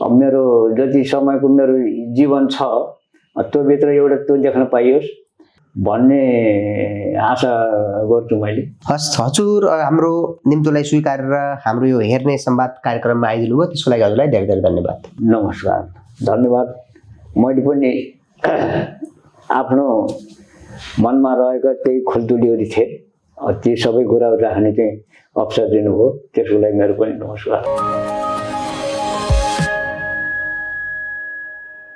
[SPEAKER 2] अब मेरो जति समयको मेरो जीवन छ त्योभित्र एउटा त्यो देख्न पाइयोस् भन्ने आशा गर्छु मैले।
[SPEAKER 1] हस्, हजुर हाम्रो निम्तोलाई स्वीकारेर हाम्रो यो हेर्ने संवाद कार्यक्रममा आइदिनु भयो, त्यसको लागि हजुरलाई धेरै धेरै धन्यवाद।
[SPEAKER 2] नमस्कार, धन्यवाद। मैले पनि आफ्नो मनमा रहेका केही खुल्दुलीहरू थिए, ती सबै कुराहरू राख्ने चाहिँ अवसर दिनुभयो, त्यसको लागि मेरो पनि नमस्कार।